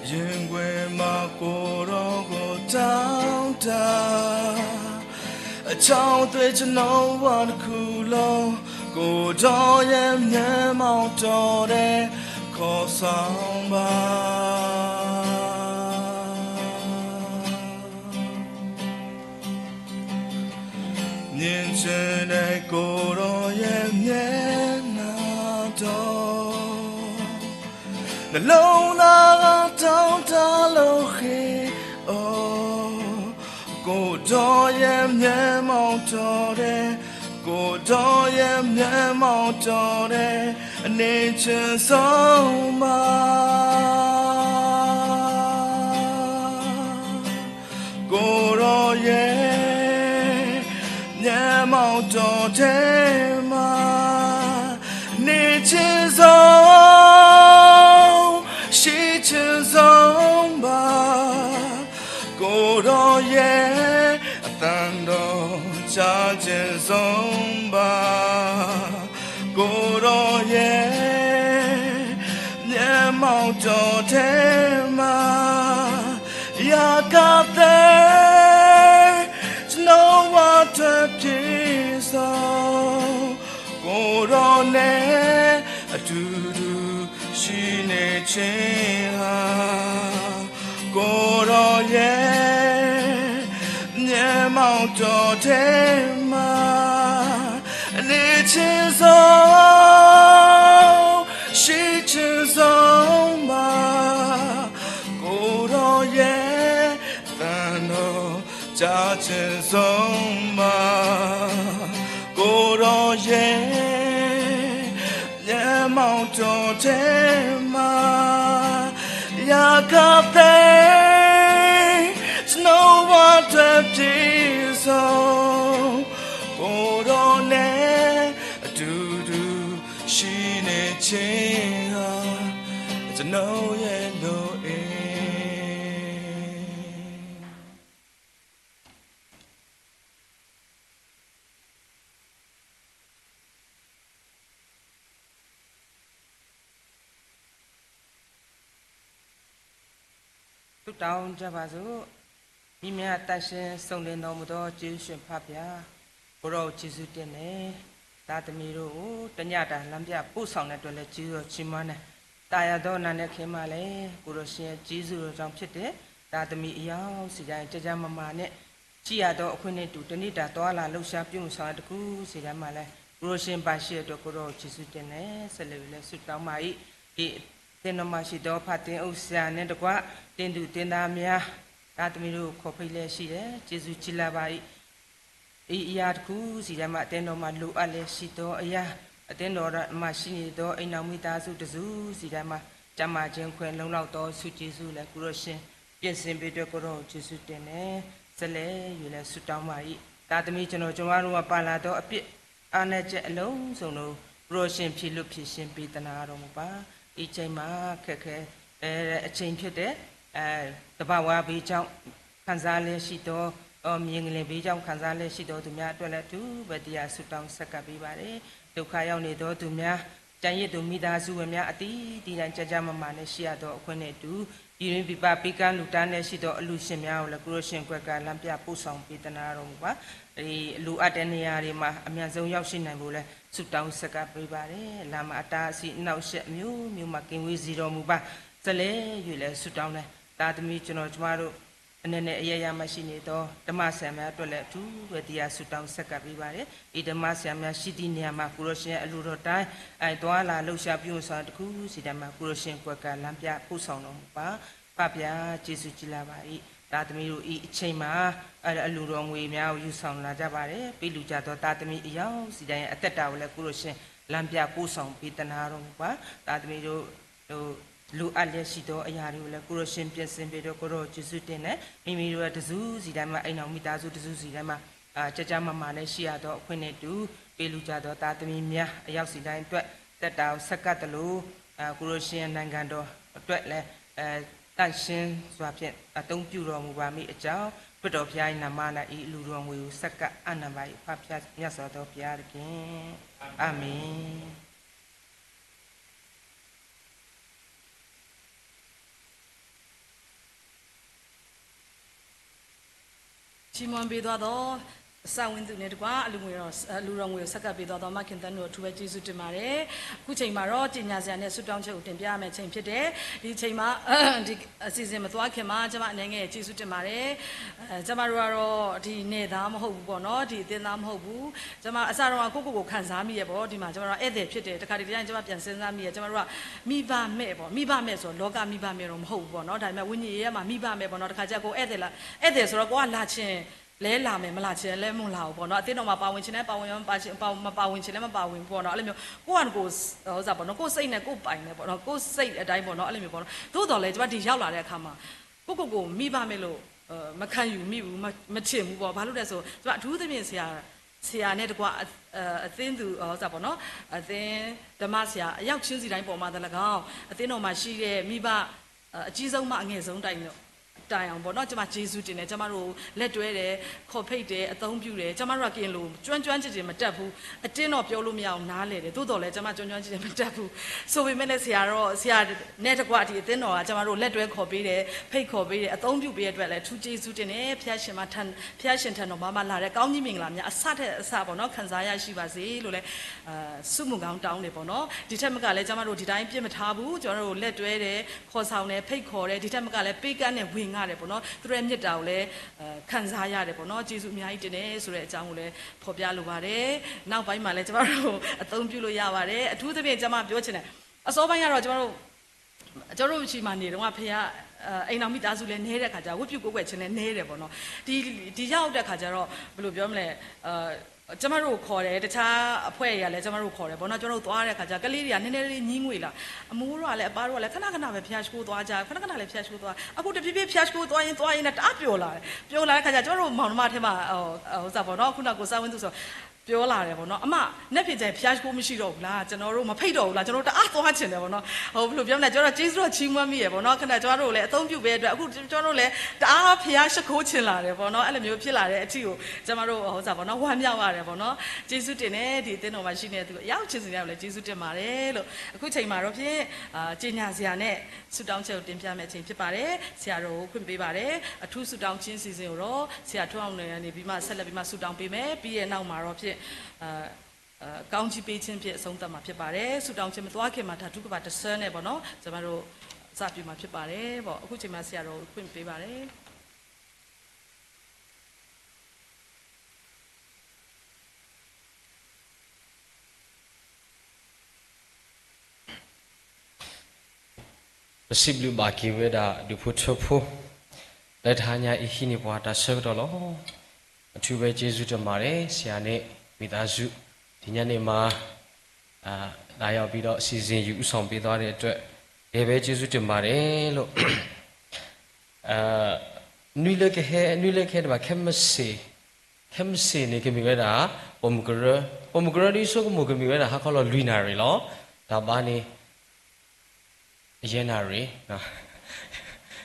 ရင်ခွင်မှာ ကိုယ်တော်ကို တောင်းတ အကြောင်းအတွက် ကျွန်တော် ဝါတစ်ခုလုံး ကိုယ်တော်ရဲ့ မျက်မှောက်တော်ထဲ ခေါ်ဆောင်ပါ။ မြင်ချင်တဲ့ ကိုယ်တော်ရဲ့ မျက်နှာတော် နှလုံးသားက တောင်းတလို့ ဃ့အီၤ ကိုယ်တော်ရဲ့ မျက်မှောက်တော်ထဲ ကိုယ်တော်ရဲ့ မျက်မှောက်တော်ထဲ အနံၤချစ်ဆုံးပါ။ ကိုယ်တော်ရဲ့ မျက်မှောက်တော်ထဲမှာ နေ့ချင်းစုံ ရှိချင်ဆုံးပါ။ ကိုယ်တော်ရဲ့ အသံတော် ကြားချင်ဆုံးပါ။ ကိုယ်တော်ရဲ့ မျက်မှောက်တော်ထဲမှာ ရာဂသဲ ကျွန်တော် ဝါအတွက် ပြည့်စုံ ကိုယ်တော်နဲ့ အတူတူ ရှိနေခြင်းဟာ ကိုယ်တော်ရဲ့ မျက်မှောက်တော်ထဲမှာ အနံၤချင်းစုံ ရှိချင်ဆုံးပါ။ ကိုယ်တော်ရဲ့ အသံတော် ကြားချင်ဆုံးပါ။ ကိုယ်တော်ရဲ့ မျက်မှောက်တော်ထဲမှာ ရာဂသဲ ကျွန်တော် ဝါအတွက် ပြည့်စုံ ကိုယ်တော်နဲ့ အတူတူ ရှိနေခြင်းဟာ ကျွန်တော်ရဲ့ လိုအပ် ဆုတောင်းကြပါစို့။ မ့ၢ်မ့ၢ်အသန့်ရှင်းစုံလင်တော်မူသော ယေရှုရှင်ဖခင်ဖျား, ကိုယ်တော်ကိုကျေးဇူးတင်တယ်။ သားသမီးတို့ကို တညတာ လမ်းပြပို့ဆောင်တဲ့အတွက်လည်း ကျေးဇူးတော်ချီးမွမ်းတယ်။ သာယာသောနာနဲ့ခင်မှာလည်း ကိုယ်တော်ရှင်ရဲ့ကျေးဇူးတော်ကြောင့်ဖြစ်တယ်။ သားသမီးအယောက်စီတိုင်း ကျန်းကျန်းမာမာနဲ့ ရှိရသောအခွင့်နဲ့တူ တနေ့တာသွားလာလှုပ်ရှားပြုမှုဆောင်ရွက်တစ်ခုစီတိုင်းမှာလည်း ကိုယ်တော်ရှင်ပါရှိတဲ့အတွက် ကိုယ်တော်ကိုကျေးဇူးတင်တယ်။ ဆက်လက်ပြီးလည်းဆုတောင်းပါ၏။ ဒီ သ့ၣ်နီၣ်မၤရှေ့သောဖါသ့ၣ်အုပ်ဆရာနဲ့တကွ သ့ၣ်သူၣ်သ့ၣ်သးများ သားသမီးတို့ခေါ်ဖိတ်လျက်ရှိတယ်။ ကျေးဇူးကြီးလာပါ၏။ အံၤအရာတစ်ခုစီထဲမှာ အသင်းတော်မှာလိုအပ်လျက်ရှိသောအရာ, အသင်းတော်မှာရှိနေသောအိမ်ထောင်မိသားစုတစ်စုစီထဲမှာ ကျန်းမာခြင်းခွင့်လုံလောက်သောဆုကျေးဇူးလည်း ကိုယ်တော်ရှင်ပြင်ဆင်ပေးတဲ့ကိုယ်တော်ကိုကျေးဇူးတင်တယ်။ ဆက်လက်၍လည်းဆုတောင်းပါ၏။ သားသမီးကျွန်တော်ကျွန်မတို့မှာပါလာသောအပြစ် အားနည်းချက်အလုံးစုံတို့ ကိုယ်တော်ရှင်ဖြေလွှတ်ဖြေရှင်းပေးသနားတော်မူပါ။ ဒီအချိန်မှာခက်ခဲအချိန်ဖြစ်တယ်။ အဲသဘာဝဘေးကြောင့်ခံစားလျက်ရှိသော မြေငလျင်ဘေးကြောင့်ခံစားလျက်ရှိသောသူများအတွက်လည်းအထူးပဲတရားဆုတောင်းဆက်ကပ်ပေးပါတယ်။ ဒုက္ခရောက်နေသောသူများကျန်ရစ်သူမိသားစုဝင်များအသီးသီးတိုင်းကျန်းကျန်းမာမာနဲ့ရှိရသောအခွင့်နဲ့အတူ ပြည်တွင်းပြည်ပပေးကမ်းလှူဒါန်းလျက်ရှိသောအလှူရှင်များကိုလည်းကိုယ်တော်ရှင်ကွယ်ကာလမ်းပြပို့ဆောင်ပေးသနားတော်မူပါ။ ဒီလိုအပ်တဲ့နေရာတွေမှာအမြန်ဆုံးရောက်ရှိနိုင်ဖို့လည်းဆုတောင်းဆက်ကပ်ပေးပါတယ်။ လမ်းမှာအတားအဆီးအနှောင့်အယှက်အမျိုးမျိုးမှကင်းဝေးစေတော်မူပါ။ ဆက်လက်၍လည်းဆုတောင်းတယ်။ သားသမီးကျွန်တော်ကျမတို့ အနယ်နယ်အရပ်ရပ်မှာရှိနေသောဓမ္မဆရာများအတွက်လည်းအထူးပဲတရားဆုတောင်းဆက်ကပ်ပေးပါတယ်။ ဒီဓမ္မဆရာများရှိသည့်နေရာမှာကိုယ်တော်ရှင်ရဲ့အလိုတော်တိုင်းအဲသွားလာလှုပ်ရှားပြုမှုဆောင်တစ်ခုစီတိုင်းမှာကိုယ်တော်ရှင်ကွယ်ကာလမ်းပြပို့ဆောင်တော်မူပါ။ ဖဖျားကျေးဇူးကြီးလာပါ၏။ သားသမီးတို့၏အချိန်မှာအလူတော်ငွေများကိုယူဆောင်လာကြပါတယ်။ ပေးလူကြသောသားသမီးအယောက်စီတိုင်းရဲ့အသက်တာကိုလည်းကိုယ်တော်ရှင်လမ်းပြပို့ဆောင်ပေးသနားတော်မူပါ။ သားသမီးတို့ လိုအပ်လျက်ရှိသောအရာတွေကိုလည်းကိုယ်တော်ရှင်ပြင်ဆင်ပေးတော့ကိုယ်တော်ကိုကျေးဇူးတင်တယ်။ မိမိတို့ရဲ့တစုစီတိုင်းမှာအိမ်တော်မိသားစုတစုစီတိုင်းမှာအာကျကျမမာနဲ့ရှိရသောအခွင့်နဲ့တူပေးလူကြသောသားသမီးများအယောက်စီတိုင်းအတွက်သက်တာကိုဆက်ကပ်သလိုအာကိုယ်တော်ရှင်ရဲ့နိုင်ငံတော်အတွက်လည်းအဲတန့်ရှင်းစွာဖြင့်အသုံးပြုတော်မူပါမည်အကြောင်းခရစ်တော်ဘုရား၏နာမ၌ဤအလူတော်ငွေကိုဆက်ကပ်အပ်နံပါ၏။ ဖဖျားမြတ်စွာသောဘုရားသခင်အာမင်။ ချီးမွမ်းပေးသွားသော စဝင်းသူနဲ့တကွအလူငွေတော်အလူတော်ငွေကိုဆက်ကပ်ပေးသွားသောမခင်သန်းတို့အထူးပဲကျေးဇူးတင်ပါတယ်။ အခုချိန်မှာတော့ကြေညာစရာနဲ့ဆုတောင်းချက်ကိုတင်ပြရမယ့်အချိန်ဖြစ်တယ်။ ဒီအချိန်မှာဒီအစီအစဉ်မသွားခင်မှာကျမအနေငယ်ကျေးဇူးတင်ပါတယ်။ အဲကျမတို့ကတော့ဒီနယ်သားမဟုတ်ဘူးပေါ့နော်ဒီအသင်းသားမဟုတ်ဘူးကျမအစတော့ကကိုယ့်ကိုယ်ကိုခံစားမိရဲ့ပေါ့ဒီမှာကျမတို့ဧည့်သည်ဖြစ်တယ်တခါတလေကျရင်ကျမပြန်စဉ်းစားမိရဲ့ကျမတို့ကမိဘမဲ့ပေါ့မိဘမဲ့ဆိုတော့လောကမိဘမဲ့တော့မဟုတ်ဘူးပေါ့နော်ဒါပေမဲ့ဝိညာဉ်ရေးထဲမှာမိဘမဲ့ပေါ့နော်တခါကျကိုယ်ဧည့်သည်လာဧည့်သည်ဆိုတော့ကိုကလာချင်လဲလာမယ်မလာချင်လဲမလာဘူးပေါ့နော်အသင်းတော်မှာပါဝင်ချင်လဲပါဝင်မပါချင်ပါမပါဝင်ချင်လဲမပါဝင်ဘူးပေါ့နော်အဲ့လိုမျိုးကိုယ့်ဟာကိုယ်ဥစ္စာပေါ့နော်ကိုယ့်စိတ်နဲ့ကိုယ့်ပိုင်နဲ့ပေါ့နော်ကိုယ့်စိတ်အတိုင်းပေါ့နော်အဲ့လိုမျိုးပေါ့နော်သို့တော်လဲကျမဒီရောက်လာတဲ့အခါမှာကိုယ့်ကိုယ်ကိုမိဘမဲ့လို့မခံယူမိဘူးမချင်ဘူးပေါ့ဘာလို့လဲဆိုကျမအထူးသဖြင့်ဆရာဆရာနဲ့တကွအသင်းသူဥစ္စာပေါ့နော်အသင်းဓမ္မဆရာအယောက်ချင်းစီတိုင်းပေါ်မှာတလကောက်အသင်းတော်မှာရှိတဲ့မိဘအကြီးဆုံးမှအငယ်ဆုံးတိုင်တိုင်အောင်ပေါ့နော်ကျမကျေးဇူးတင်တယ်ကျမတို့လက်တွဲတယ်ခေါ်ဖိတ်တယ်အသုံးပြုတယ်ကျမတို့ကကင်လို့ကျွမ်းကျွမ်းကျင်ကျင်မတတ်ဘူးအတင်းတော့ပြောလို့မရအောင်နားလဲတယ်သို့တော်လည်းကျမကျွမ်းကျွမ်းကျင်ကျင်မတတ်ဘူးဆိုပေမဲ့လည်းဆရာတော့ဆရာနဲ့တကွဒီအသင်းတော်ကကျမတို့လက်တွဲခေါ်ပေးတယ်ဖိတ်ခေါ်ပေးတယ်အသုံးပြုပေးတဲ့အတွက်လည်းထူးကျေးဇူးတင်တယ်ဖျားရှင်မထန်ဖျားရှင်ထန်တော်ဘာမှလာတဲ့ကောင်းကြီးမင်္ဂလာများအဆထက်အဆပေါ့နော်ခံစားရရှိပါစေလို့လည်းအဲဆုမွန်ကောင်းတောင်းတယ်ပေါ့နော်ဒီထက်မကလည်းကျမတို့ဒီတိုင်းပြစ်မထားဘူးကျမတို့လက်တွဲတယ်ခေါ်ဆောင်တယ်ဖိတ်ခေါ်တယ်ဒီထက်မကလည်းပေးကမ်းတယ်ဝေငှတယ်ပေါ့နော်သူတို့ရဲ့မြတ်တာကိုလည်းအဲခံစားရတယ်ပေါ့နော်ကျေးဇူးအများကြီးတင်တယ်ဆိုတဲ့အကြောင်းကိုလည်းဖော်ပြလိုပါတယ်နောက်ပိုင်းမှာလည်းကျမတို့အသုံးပြုလို့ရပါတယ်အထူးသဖြင့်ကျမပြောချင်တယ်အစောပိုင်းကတော့ကျမတို့ကျွန်တော်တို့ရှိမှနေတော့ဖခင်အဲအိမ်တော်မိသားစုလည်းနဲတဲ့ခါကျဝတ်ပြုကိုးကွယ်ခြင်းလည်းနဲတယ်ပေါ့နော်ဒီဒီရောက်တဲ့ခါကျတော့ဘယ်လိုပြောမလဲအဲကျမတို့ခေါ်တယ်တခြားအဖွဲ့တွေကလည်းကျမတို့ခေါ်တယ်ပေါ့နော်ကျမတို့သွားတဲ့ခါကျကလေးတွေကနည်းနည်းလေးညင်းငွေလာအမိုးတို့ကလည်းအပါတို့ကလည်းခဏခဏပဲဖျားရှိုးသွားကြခဏခဏလည်းဖျားရှိုးသွားအခုတဖြည်းဖြည်းဖျားရှိုးသွားရင်သွားရင်လည်းတအားပျော်လာတယ်ပျော်လာတဲ့ခါကျကျမတို့မောင်နှမထဲမှာဟိုဥစ္စာပေါ့နော်ခုနကကိုစဝင်းသူဆို ပြောလာတယ်ပေါ့နော်။ အမ, နက်ဖြန်ကျရင်ဘုရားရှိခိုးမရှိတော့ဘူးလား, ကျွန်တော်တို့မဖိတ်တော့ဘူးလား, ကျွန်တော်တို့တအားသွားချင်တယ်ပေါ့နော်. ဟိုဘယ်လိုပြောမလဲ, ကျွန်တော်ကျေးဇူးတော်ချီးမွမ်းမိရယ်ပေါ့နော်. ခဏကျွန်တော်တို့လည်းအသုံးပြုပေးတဲ့အတွက်, အခုကျွန်တော်တို့လည်းတအားဘုရားရှိခိုးချင်လာတယ်ပေါ့နော်. အဲ့လိုမျိုးဖြစ်လာတဲ့အထီးကိုကျွန်တော်တို့ဟိုစားပေါ့နော်, ဝမ်းမြောက်ရတယ်ပေါ့နော်. ကျေးဇူးတင်တယ်, ဒီအသင်းတော်မှာရှိနေတဲ့သူအယောက်ချင်းစီတိုင်းကိုလည်းကျေးဇူးတင်ပါတယ်လို့. အခုချိန်မှာတော့ဖြင့်, အာ, ကြေညာစရာနဲ့ ဆုတောင်းချက်ကိုတင်ပြမယ့်အချိန်ဖြစ်ပါတယ်. ဆရာတော်ကိုခွင့်ပေးပါတယ်. အထူးဆုတောင်းခြင်းစီစဉ်ကိုတော့ဆရာထွန်းအောင်နွယ်ကနေပြီးမှဆက်လက်ပြီးမှဆုတောင်းပေးမယ်. ပြီးရဲ့နောက်မှာတော့ဖြင့်, အာ, အာ, ကောင်းချီးပေးခြင်းဖြင့်အဆုံးသတ်မှာဖြစ်ပါတယ်. ဆုတောင်းခြင်းမသွားခင်မှာဓာတုကဘာတဆၢနဲ့ပေါ့နော်, ကျွန်မတို့စပြုမှာဖြစ်ပါတယ်ပေါ့. အခုချိန်မှာဆရာတော်ကိုခွင့်ပေးပါတယ်. ပစံးဘျုးဘၣ်က့ၤဝဲဒၣ်ဒူၣ်ဖိထၢဖိ လၢတဟါညါအံၤဟံးန့ၢ်ပှၤတၢ်ဆၢကတီၢ်လီၤ. အထူးပဲကျေးဇူးတင်ပါတယ်, ဆရာနဲ့မိသားစု ဒီညနေမှာ လာရောက်ပြီးတော့စီစဉ်ယူဦးဆောင်ပေးသွားတဲ့အတွက် တကယ်ပဲကျေးဇူးတင်ပါတယ်လို့. အာ, နွံလၢကဟဲ, နွံလၢကဟဲတဘၣ်, ခဲမုၢ်ဆ့ၣ်, ခဲမုၢ်ဆ့ၣ်န့ၣ် ကမ့ၢ်ဝဲဒၣ် ပိာ်မုၣ်ကရၢ, ပိာ်မုၣ်ကရၢဒ်ဆိကမိၣ် ကမ့ၢ်ဝဲဒၣ်ဟါခီလီၤလွံၢ်နၣ်ရံၣ်လီၤ. တၢ်ဘါန့ၣ် ယဲၢ်နၣ်ရံၣ်,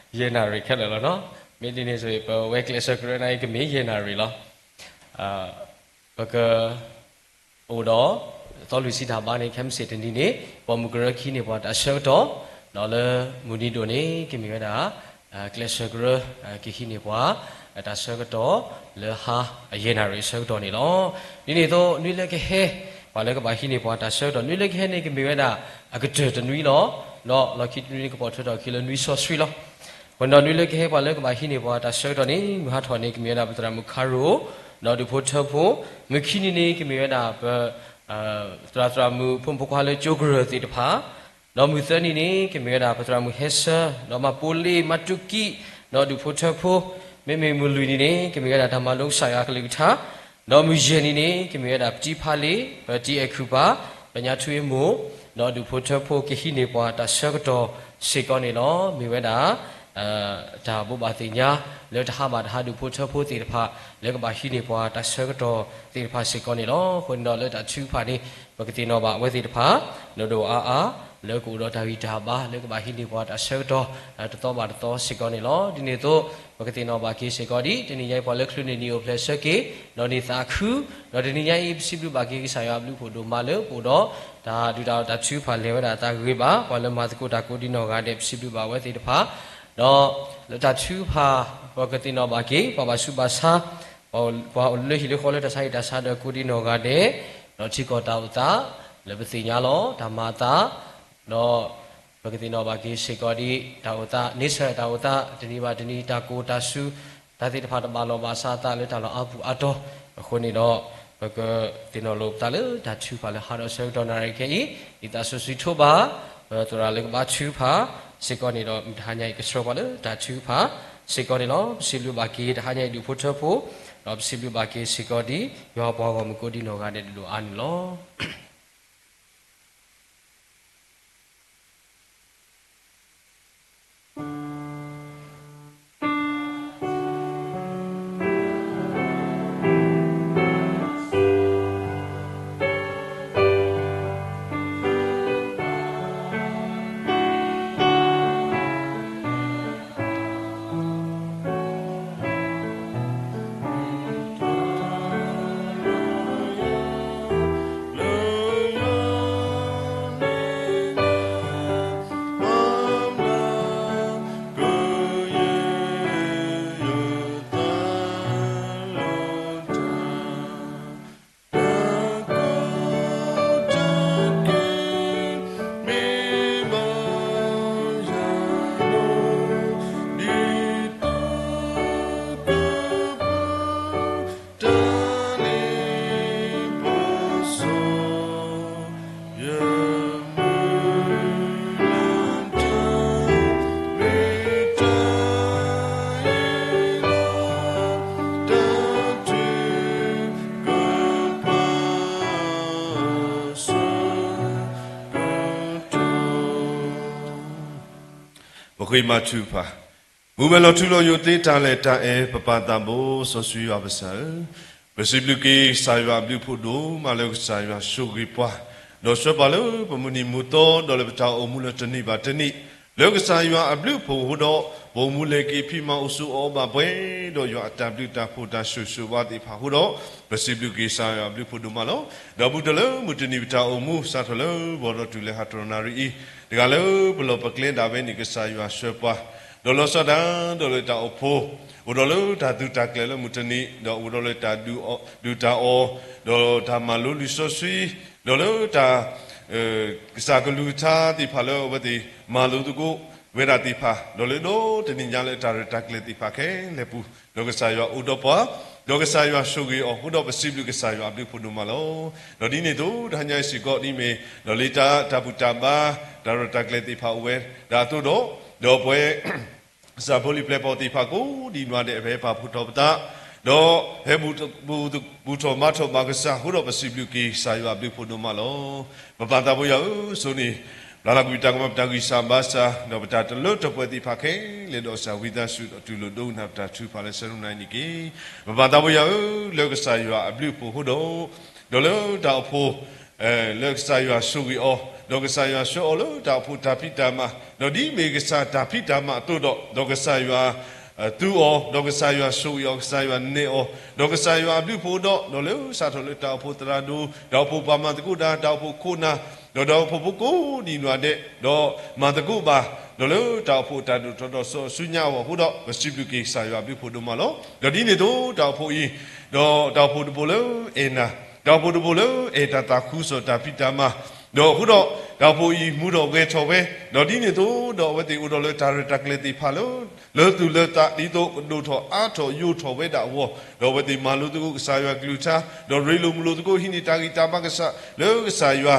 ယဲၢ်နၣ်ရံၣ်ခဲလၢာ်လီၤနီၤ. မ့ၢ်ဒ်န့ၣ်ဆိ ပဝဲကျဲးစၢးကရၢနၤအံၤ ကမ့ၢ်ယဲၢ်နၣ်ရံၣ်လီၤ. ပကအိၣ်ဒီးသီလွံၢ်ဆံတၢ်ဘါန့ၣ် ခဲမုၢ်ဆ့ၣ်တနံၤန့ၣ် ပိာ်မုၣ်ကရၢကဟံးန့ၢ်ပှၤတၢ်ဆၢကတီၢ်, ဒီးလၢမုၢ်နံၤဒိၣ်န့ၣ် ကမ့ၢ်ဝဲဒၣ် ကျဲးစၢးကရၢ ကဟံးန့ၢ်ပှၤ တၢ်ဆၢကတီၢ် လၢဟါအယဲၢ်နၣ်ရံၣ်အဆၢကတီၢ်န့ၣ်လီၤ. ဒ်န့ၣ်အသိး နွံလၢကဟဲ ပှၤလၢကဘၣ်ဟံးန့ၢ်ပှၤတၢ်ဆၢကတီၢ်, နွံလၢကဟဲန့ၣ် ကမ့ၢ်ဝဲဒၣ် အကတၢၢ်တနွံလီၤ. ဒီးလီၢ်ခံတနွံန့ၣ် ကပိာ်ထွဲထီၣ်အခံလၢနွံစီဆှံလီၤ. အဃိန့ၣ်ဒီး နွံလၢကဟဲပှၤလၢကဘၣ်ဟံးန့ၢ်ပှၤတၢ်ဆၢကတီၢ်န့ၣ် မုၢ်ဟါထီၣ်န့ၣ် ကမ့ၢ်ဝဲဒၣ်ပသရၣ်မုၣ်ခါရိၣ်, ဒီးဒူၣ်ဖိထၢဖိ, မုၢ်ခံနံၤန့ၣ် ကမ့ၢ်ဝဲဒၣ်ပ သရၣ်သရၣ်မုၣ်ဖိမုၣ်ဖိခွါလၢကၠိကရၢၢ်သ့ၣ်တဖၣ်, ဒီးမုၢ်သၢနံၤန့ၣ် ကမ့ၢ်ဝဲဒၣ်ပသရၣ်မုၣ်ဟဲဆၢ, ဒီးမၤပိလ့ၣ်မၤတူၢ်ကံၣ်, ဒီးဒူၣ်ဖိထၢဖိ, မ့မ့ၢ်မုၢ်လွံၢ်နံၤန့ၣ် ကမ့ၢ်ဝဲဒၣ်တၢ်မၤလိကစၢ်ယွၤအကလုၢ်ကထါ, ဒီးမုၢ်ယဲၢ်နံၤန့ၣ် ကမ့ၢ်ဝဲဒၣ်ပတံဖါလ့, ပတံအဲၣ်ခုၣ်ပၢ်, ပညါထူအ့မိၢ်, ဒီးဒူၣ်ဖိထၢဖိကဟံးန့ၢ်ပှၤတၢ်ဆၢကတီၢ်စ့ၢ်ကီးန့ၣ်လီၤ. မ့ၢ်ဝဲဒၣ် တၢ်ဘိးဘၣ်သ့ၣ်ညါ လၢတဟါဘၣ်တဟါဒူၣ်ဖိထၢဖိသ့ၣ်တဖၣ် လၢကဘၣ်ဟံးန့ၢ်ပှၤတၢ်ဆၢကတီၢ်သ့ၣ်တဖၣ်စ့ၢ်ကီးန့ၣ်လီၤ. အဃိန့ၣ်ဒီးလၢတၢ်ထုကဖၣ်န့ၣ် ပကသ့ၣ်နီၣ်ဘၣ်အဝဲသ့ၣ်တဖၣ် ဒိၣ်ဒိၣ်အါအါ လၢကအိၣ်ဒီးတၢ်ဂံၢ်တၢ်ဘါ လၢကဘၣ်ဟံးန့ၢ်ပှၤတၢ်ဆၢကတီၢ် တသီဘၣ်တသီစ့ၢ်ကီးန့ၣ်လီၤ. ဒ်န့ၣ်အသိး ပကသ့ၣ်နီၣ်ဘၣ်က့ၤစ့ၢ်ကီးဒ် တနံၤညါအံၤပှၤလၢချုးန့ၢ်နံၣ်အိၣ်ဖျဲၣ်ဆၢက့ၤ ဒီးန့ၢ်သးခု, ဒီးတနံၤညါအံၤ ပစံးဘျုးဘၣ်က့ၤကစၢ်ယွၤအဘျုးဖှိၣ်ဒိၣ်မးလၢပအိၣ်ဒီး တၢ်ဒုၣ်တၢ်အီၣ်တၢ်ထုကဖၣ်လဲၤဝဲဒၣ်အသးဂ့ၤဂ့ၤဘၣ်, ပှၤလၢမၤသကိးတၢ်ကိးဒံနီၢ်ဂၤဒဲး ပစံးဘျုးဘၣ်ဝဲသ့ၣ်တဖၣ်, ဒီးလၢတၢ်ထုကဖၣ် ပကသ့ၣ်နီၣ်ဘၣ်က့ၤ ပှၤဘၣ်ဆူးဘၣ်ဆါ ပှၤအိၣ်လၢဟံၣ်လၢဃီလၢတၢ်ဆါဟံၣ်တၢ်ဆါဒီးကိးဒံနီၢ်ဂၤဒဲး, ဒီးထံကီၢ်တၢ်အိၣ်သး လၢပသ့ၣ်ညါလီၤ တၢ်မၤအသး, ဒီးပကသ့ၣ်နီၣ်ဘၣ်က့ၤစ့ၢ်ကီးဒ် တၢ်အိၣ်သး န့ဆၢၣ်တၢ်အိၣ်သး တနံၤဘၣ်တနံၤ တၢ်ကိၢ်တၢ်စူၤ တၢ်သ့ၣ်တဖၣ်တဘၣ်လီၢ်ဘၣ်စးအသးလၢတၢ်လီၢ်အါပူၤအါတီၤ, အဃိန့ၣ်ဒီး ပကသ့ၣ်နီၣ်လိာ်ပသးလၢတၢ်ထုကဖၣ်လၢဟါဒီးဆၢကတီၢ်နၣ်ရံၣ်ခဲအံၤ, ဒ်သးစီဆှံထိးဘၣ် ပသရၣ်လၢကဘါထုကဖၣ်စ့ၢ်ကီးန့ၣ်ဒီး မုၢ်တဟါညါအံၤကဆှၢပှၤလၢတၢ်ထုကဖၣ်စ့ၢ်ကီးန့ၣ်လီၤ. ပစံးဘျုးဘၣ်က့ၤတဟါညါအံၤဒူၣ်ဖိထၢဖိ, ဒီးပစံးဘျုးဘၣ်က့ၤစ့ၢ်ကီးဒ် ယွၤပှၤဂီၢ်မုၢ်ကိးဒံနီၢ်ဂၤဒဲးဒိၣ်ဒိၣ်အါန့ၣ်လီၤ. ပဃ့ဘါထုကဖၣ်. မူဝဲလီၤထူလီၤယိာ်သ့တၢ်လဲၤတၢ်အဲၣ် ပပၢ်သးဘိစီဆှံယွၤပကစၢ်ဧၢ, ပစံးဘျုးက့ၤကစၢ်ယွၤအဘျုးအဖှိၣ်ဒိၣ်မးလၢကစၢ်ယွၤဆိၣ်ဂ့ၤပှၤ, ဒီးဆှၢပှၤလၢပမုၢ်နံၤမုၢ်သီ ဒီးလၢပတၢ်အိၣ်မူလၢတနံၤဘၣ်တနံၤ, လၢကစၢ်ယွၤအဘျုးအဖှိၣ်အဃိဒီး ပအိၣ်မူလဲၤက့ၤဖံးမၤအိၣ်ဆိးအီၤဘၣ်ပှဲၤဒီးယွၤအတၢ်ဘျုးတၢ်ဖှိၣ်တၢ်ဆိၣ်ဂ့ၤဆိၣ်ဝါသ့ၣ်တဖၣ်အဃိဒီး ပစံးဘျုးက့ၤကစၢ်ယွၤအဘျုးအဖှိၣ်ဒိၣ်မးလီၤ. ဒီးဘူးတလၢမုၢ်တနံၤပတၢ်အိၣ်မူ စးထီၣ်လၢဘီဒီးတုၤလၢဟးတရီနၣ်ရံၣ်အံၤ, တဂၤလၢပလီၢ်ပကျဲဒၣ်ဝဲန့ၣ် ကစၢ်ယွၤဆှၢပှၤ ဒီးလီၤဆီဒၣ်တၢ် ဒီးလၢတၢ်အိၣ်ဖှိၣ်, အိၣ်ဒီးလၢတၢ်သုးတၢ်ကျဲၤလၢမုၢ်တနံၤ, ဒီးအိၣ်ဒီးလၢတၢ်ဒုးအီၣ်, ဒုးတၢ်အီၣ်, ဒီးတၢ်မၤလိလံာ်စီဆှံ, ဒီးလၢတၢ် ကစၢ်ကလုၢ်ကထါသ့ၣ်တဖၣ်လၢအဝဲသ့ၣ်မၤလိသကိးဝဲဒၣ်သ့ၣ်တဖၣ်, ဒီးလၢဒီတနံၤညါလၢတၢ်ရဲၣ်တၢ်ကျဲၤသ့ၣ်တဖၣ်ခဲလၢာ်ပူၤ, ဒီးကစၢ်ယွၤအိၣ်ဒီးပှၤ, ဒီးကစၢ်ယွၤဆိၣ်ဂ့ၤအီၤအဃိဒီး ပစံးဘျုးကစၢ်ယွၤအဘျုးအဖှိၣ်ဒိၣ်မးလီၤ. ဒီးဒ်န့ၣ်အသိး တဟါညါအံၤစ့ၢ်ကီး ဒ်မ့ၢ်ဒီးလၢတၢ် တၢ်ဘူၣ်တၢ်ဘါ တၢ်ရဲၣ်တၢ်ကျဲၤသ့ၣ်တဖၣ်အိၣ်ဝဲဒၣ်အသိးဒီး, ဒီးပဝဲ ကစၢ်ဖိလံၤပျဲၢ်ဘီၣ်သ့ၣ်တဖၣ်ကိးဒံးနီၢ်ဒဲး ဟဲပာ်ဖှိၣ်ထီၣ်ပသး, ဒီးဟဲဘူၣ်ထီၣ်ဘါထီၣ်ဘၣ်ကစၢ်အဃိဒီး ပစံးဘျုးက့ၤကစၢ်ယွၤအဘျုးအဖှိၣ်ဒိၣ်မးလီၤ. ပပၢ်သးပှၢ်ယွၤဧၢ, ဆိၣ်ဂ့ၤန့ၣ် ပျၢ်လီၤကွံာ်တၢ်ကမၣ် ပတၢ်ဂံၢ်စၢ်ဘါစၢ် ဒီးပတၢ်တလၢတပှဲၤသ့ၣ်တဖၣ်ခဲလၢာ်ဒီး ကစၢ်ဝံသးစူၤဒီးတူၢ်လိာ်ဒိကနၣ်ပတၢ်ထုကဖၣ်လၢဆၢကတီၢ်နံၤအံၤန့ၣ်တက့ၢ်. ပပၢ်သးပှၢ်ယွၤဧၢ, လၢကစၢ်ယွၤအဘျုးအဖှိၣ်အဃိဒီး ဒီးလၢတၢ်အိၣ်ဖှိၣ် လၢကစၢ်ယွၤဆိၣ်ဂ့ၤအီၤ, ဒီးကစၢ်ယွၤဆှၢအီၤလၢတၢ်အိၣ်ဖှိၣ်တၢ်ဖံးတၢ်မၤ, ဒီးဒ်မ့ၢ်ကစၢ်တၢ်ဖံးတၢ်မၤအသိးဒီး, ဒီးကစၢ်ယွၤ သူအီၤ, ဒီးကစၢ်ယွၤဆိၣ်ဂ့ၤအီၤ, ကစၢ်ယွၤနဲၣ်အီၤ, ဒီးကစၢ်ယွၤအဘျုးအဖှိၣ်ဒီး, ဒီးလၢစးထီၣ်လၢတၢ်အိၣ်ဖှိၣ်သရၣ်ဒိၣ်, တၢ်အိၣ်ဖှိၣ်ပှၤမၤသကိးတၢ်, တၢ်အိၣ်ဖှိၣ်ခိၣ်နၢ်, ဒီးတၢ်အိၣ်ဖှိၣ်ဖိကိးဒံးနီၢ်ဒဲး, ဒီးမၤသကိးဘၣ်, ဒီးလၢတၢ်အိၣ်ဖှိၣ်တၢ်ဒိၣ်ထီၣ်ထီထီၣ်စီဆှံညါအဂီၢ်အဃိဒီး ပစံးဘျုးက့ၤကစၢ်ယွၤအဘျုးအဖှိၣ်ဒိၣ်မးလီၤ. ဒီးဒ်န့ၣ်အသိး တၢ်အိၣ်ဖှိၣ်အံၤ, ဒီးတၢ်အိၣ်ဖှိၣ်တဘိလၢအဲၣ်နၤ, တၢ်အိၣ်ဖှိၣ်တဘိလၢအဲၣ်တၢ်သးခုစီၤတၢ်ဖံးတၢ်မၤ, ဒီးအဃိဒီး တၢ်အိၣ်ဖှိၣ်အံၤမူထီၣ်ဂဲၤထီၣ်ဝဲ, ဒီးဒ်န့ၣ်အသိးဒီး အဝဲသ့ၣ်အိၣ်ဒီးလၢတၢ်ရဲၣ်တၢ်ကျဲၤသ့ၣ်တဖၣ်လၢ လၢသူၣ်လၢသး ဒ်သိးကဒိၣ်ထီၣ်အါထီၣ်ယိာ်ထီၣ်ဝဲဒၣ်အဂီၢ်, ဒီးအဝဲသ့ၣ်မၤလိသကိးကစၢ်ယွၤကလုၢ်ကထါ, ဒီးရ့လိာ်မုာ်လိာ်သကိး ဟံးန့ၢ်တၢ်ဂံၢ်တၢ်ဘါကစၢ်လၢကစၢ်ယွၤ,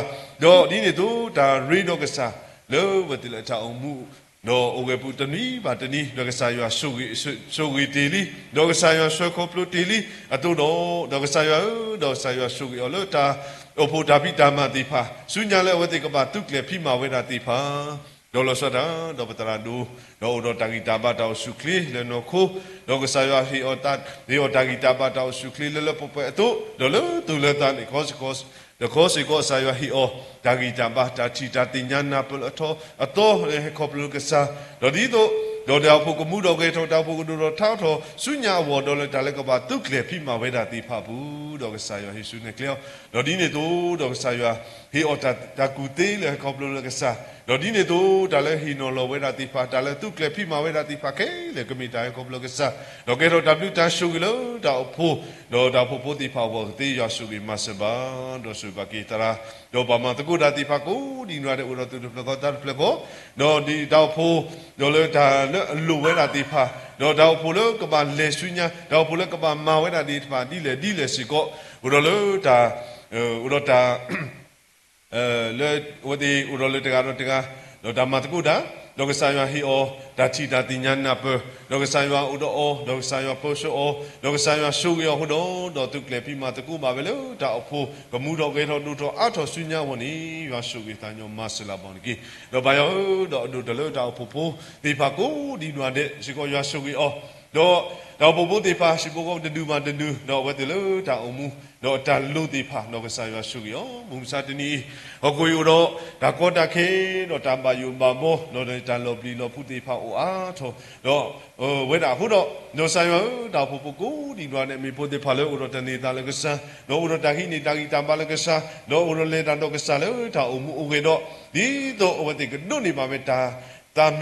ဒီးဒ်န့ၣ်အသိး တၢ်ရ့ဒီးကစၢ် လၢအဝဲသ့ၣ်လၢတၢ်အိၣ်မူ ဒီးအိၣ်ဂဲၤပူၤတနွံဘၣ်တနွံ, ဒီးကစၢ်ယွၤဆိၣ်ဂ့ၤ, ဆိၣ်ဂ့ၤတ့ၢ်လံ, ဒီးကစၢ်ယွၤဆှၢခီဖျိတ့ၢ်လံအသိးဒီး, ဒီးကစၢ်ယွၤဧၢ, ဒီးကစၢ်ယွၤဆိၣ်ဂ့ၤအီၤလၢတၢ်အိၣ်ဖှိၣ်တၢ်ဖံးတၢ်မၤသ့ၣ်တဖၣ် ဆူညါလၢအဝဲသ့ၣ်ကဘၣ်သူၣ်ကျဲၤဖံးမၤဝဲဒၣ်သ့ၣ်တဖၣ်, ဒီးလီၤဆီဒၣ်တၢ် ဒီးပသရၣ်ဒိၣ်, ဒီးအိၣ်ဒီးတၢ်ဂံၢ်တၢ်ဘါတၢ်အိၣ်ဆူၣ်ချ့လၢနီၢ်ခိ, ဒီးကစၢ်ယွၤဟ့ၣ်အီၤတၢ်, ဟ့ၣ်အီၤတၢ်ဂံၢ်တၢ်ဘါတၢ်အိၣ်ဆူၣ်ချ့လၢလၢပှဲၤပှဲၤအသိး, ဒီးလၢသူၣ်လၢသးန့ၣ် တခီစ့ၢ်ကီး တခီစ့ၢ်ကီး ကစၢ်ယွၤဟ့ၣ်အီၤ တၢ်ဂံၢ်တၢ်ဘါ တၢ်ထံၣ်တၢ်သ့ၣ်ညါနၢ်ပၢၢ်လၢအထီအသီလၢဟဲခီဖျိလၢကစၢ်, ဒီးဒ်သိး, ဒီးတၢ်အိၣ်ဖှိၣ်ကမူဒီးဂဲၤထီၣ် တၢ်အိၣ်ဖှိၣ်ကဒိၣ်ထီၣ်ထါထီၣ်ဆူညါအဂီၢ် ဒီးလၢတၢ်လၢကဘၣ်သူၣ်ကျဲၤဖံးမၤဝဲဒၣ်သ့ၣ်တဖၣ်အပူၤ, ဒီးကစၢ်ယွၤဟ့ၣ်ဆူၣ်နဲၣ်ကျဲအီၤ, ဒီးဒ်န့ၣ်အသိး ဒီးကစၢ်ယွၤ ဟ့ၣ်အီၤတၢ်ကူၣ်သ့လၢဟဲခီဖျိလၢကစၢ်, ဒီးဒ်န့ၣ်အသိး တၢ်လၢဟ့ၣ်နီၤလီၤဝဲဒၣ်သ့ၣ်တဖၣ် တၢ်လၢသူၣ်ကျဲၤဖံးမၤဝဲဒၣ်သ့ၣ်တဖၣ်ခဲလၢာ် ကမ့ၢ်တၢ်ဟဲခီဖျိလၢကစၢ်, ဒီးကဲထီၣ်တၢ်ဘျုးတၢ်ဆိၣ်ဂ့ၤလၢတၢ်အိၣ်ဖှိၣ်, ဒီးတၢ်အိၣ်ဖှိၣ်ဖိသ့ၣ်တဖၣ်အဂီၢ်ကသ့ ယွၤဆိၣ်ဂ့ၤမၤစၢၤဘၣ်, ဒီးဆိၣ်ဂ့ၤဘၣ်က့ၤသရၣ်, ဒီးပှၤမၤသကိးတၢ်သ့ၣ်တဖၣ်ကိးဒံးနီၢ်ဒဲး အိၣ်ဒီးသူၣ်တဖျၢၣ်ဃီသးတဖျၢၣ်ဃီ, ဒီးဒ်တၢ်အိၣ်ဖှိၣ်, ဒီးလၢတၢ်လၢအလိၣ်ဝဲဒၣ်သ့ၣ်တဖၣ်, ဒီးတၢ်အိၣ်ဖှိၣ်လၢကဘၣ်လဲၤဆူညါ, တၢ်အိၣ်ဖှိၣ်လၢကဘၣ်မၤဝဲဒၣ်သ့ၣ်တဖၣ် ဒ်လဲၣ်ဒ်လဲၣ်စ့ၢ်ကီး, အိၣ်ဒီးလၢတၢ်, အိၣ်ဒီးတၢ် လၢအဝဲသ့ၣ်အိၣ်ဒီးလၢတဂၤဒီးတဂၤ, ဒီးတၢ်မၤသကိးတၢ်, ဒီးကစၢ်ယွၤဟ့ၣ်အီၤ တၢ်ထံၣ်တၢ်သ့ၣ်ညါနၢ်ပၢၢ်, ဒီးကစၢ်ယွၤအိၣ်ဒီးအီၤ, ဒီးကစၢ်ယွၤပၢဆှၢအီၤ, ဒီးကစၢ်ယွၤဆိၣ်ဂ့ၤအီၤအဃိဒီး, ဒီးသူၣ်ကျဲၤဖံးမၤသကိးဘၣ်ဝဲလၢတၢ်အိၣ်ဖှိၣ် ကမူထီၣ်ဂဲၤထီၣ်ဒိၣ်ထီၣ်အါထီၣ်ဆူညါအဂီၢ်န့ၣ် ယွၤဆိၣ်ဂ့ၤသးညီမၤစၢၤလၢအဘီန့ၣ်တက့ၢ်. ဒီးပၢ်ယွၤဧၢ, ဒီးအဒိၣ်တၢ်လၢတၢ်အိၣ်ဖှိၣ်ဖိသ့ၣ်တဖၣ်ကိးဒံးနီၢ်ဒဲးစ့ၢ်ကီး ယွၤဆိၣ်ဂ့ၤအီၤ, ဒီးတၢ်အိၣ်ဖှိၣ်ဖိသ့ၣ်တဖၣ် ဟံၣ်ဖိဃီဖိတဒူၣ်ဘၣ်တဒူၣ်, ဒီးအဝဲသ့ၣ်လၢတၢ်အိၣ်မူ ဒီးတၢ်လိၣ်သ့ၣ်တဖၣ် ဒီးကစၢ်ယွၤဆိၣ်ဂ့ၤအီၤ, မုၢ်မဆါတနံၤအံၤ, ဟီၣ်ခိၣ်အံၤအိၣ်ဒီး တၢ်ကီတၢ်ခဲ, ဒီးတၢ်ဘၣ်ယိၣ်ဘၣ်ဘီ, ဒီးတၢ်လီၤပျံၤလီၤဖုးသ့ၣ်တဖၣ်အိၣ်အါထီၣ်, ဒီးဝဲဒၣ်အဃိဒီး, ဒီးကစၢ်ယွၤဧၢ, တၢ်အိၣ်ဖှိၣ်ဖိကိးဒံးနီၢ်ဒဲး မ့ၢ်ဖိသ့ၣ်တဖၣ်လၢအိၣ်ဒီးတၢ်န့ၢ်သါလၢကစၢ်, ဒီးအိၣ်ဒီးတၢ်ဟံးန့ၢ်တၢ်ဂံၢ်တၢ်ဘါလၢကစၢ်, ဒီးအိၣ်ဒီးလဲၤတၢ်ဒီးကစၢ်လၢတၢ်အိၣ်မူအိၣ်ဂဲၤဒီး, ဒ်သိးအဝဲသ့ၣ်ကဒိးန့ၢ်ဘၣ်ဝဲတၢ် သး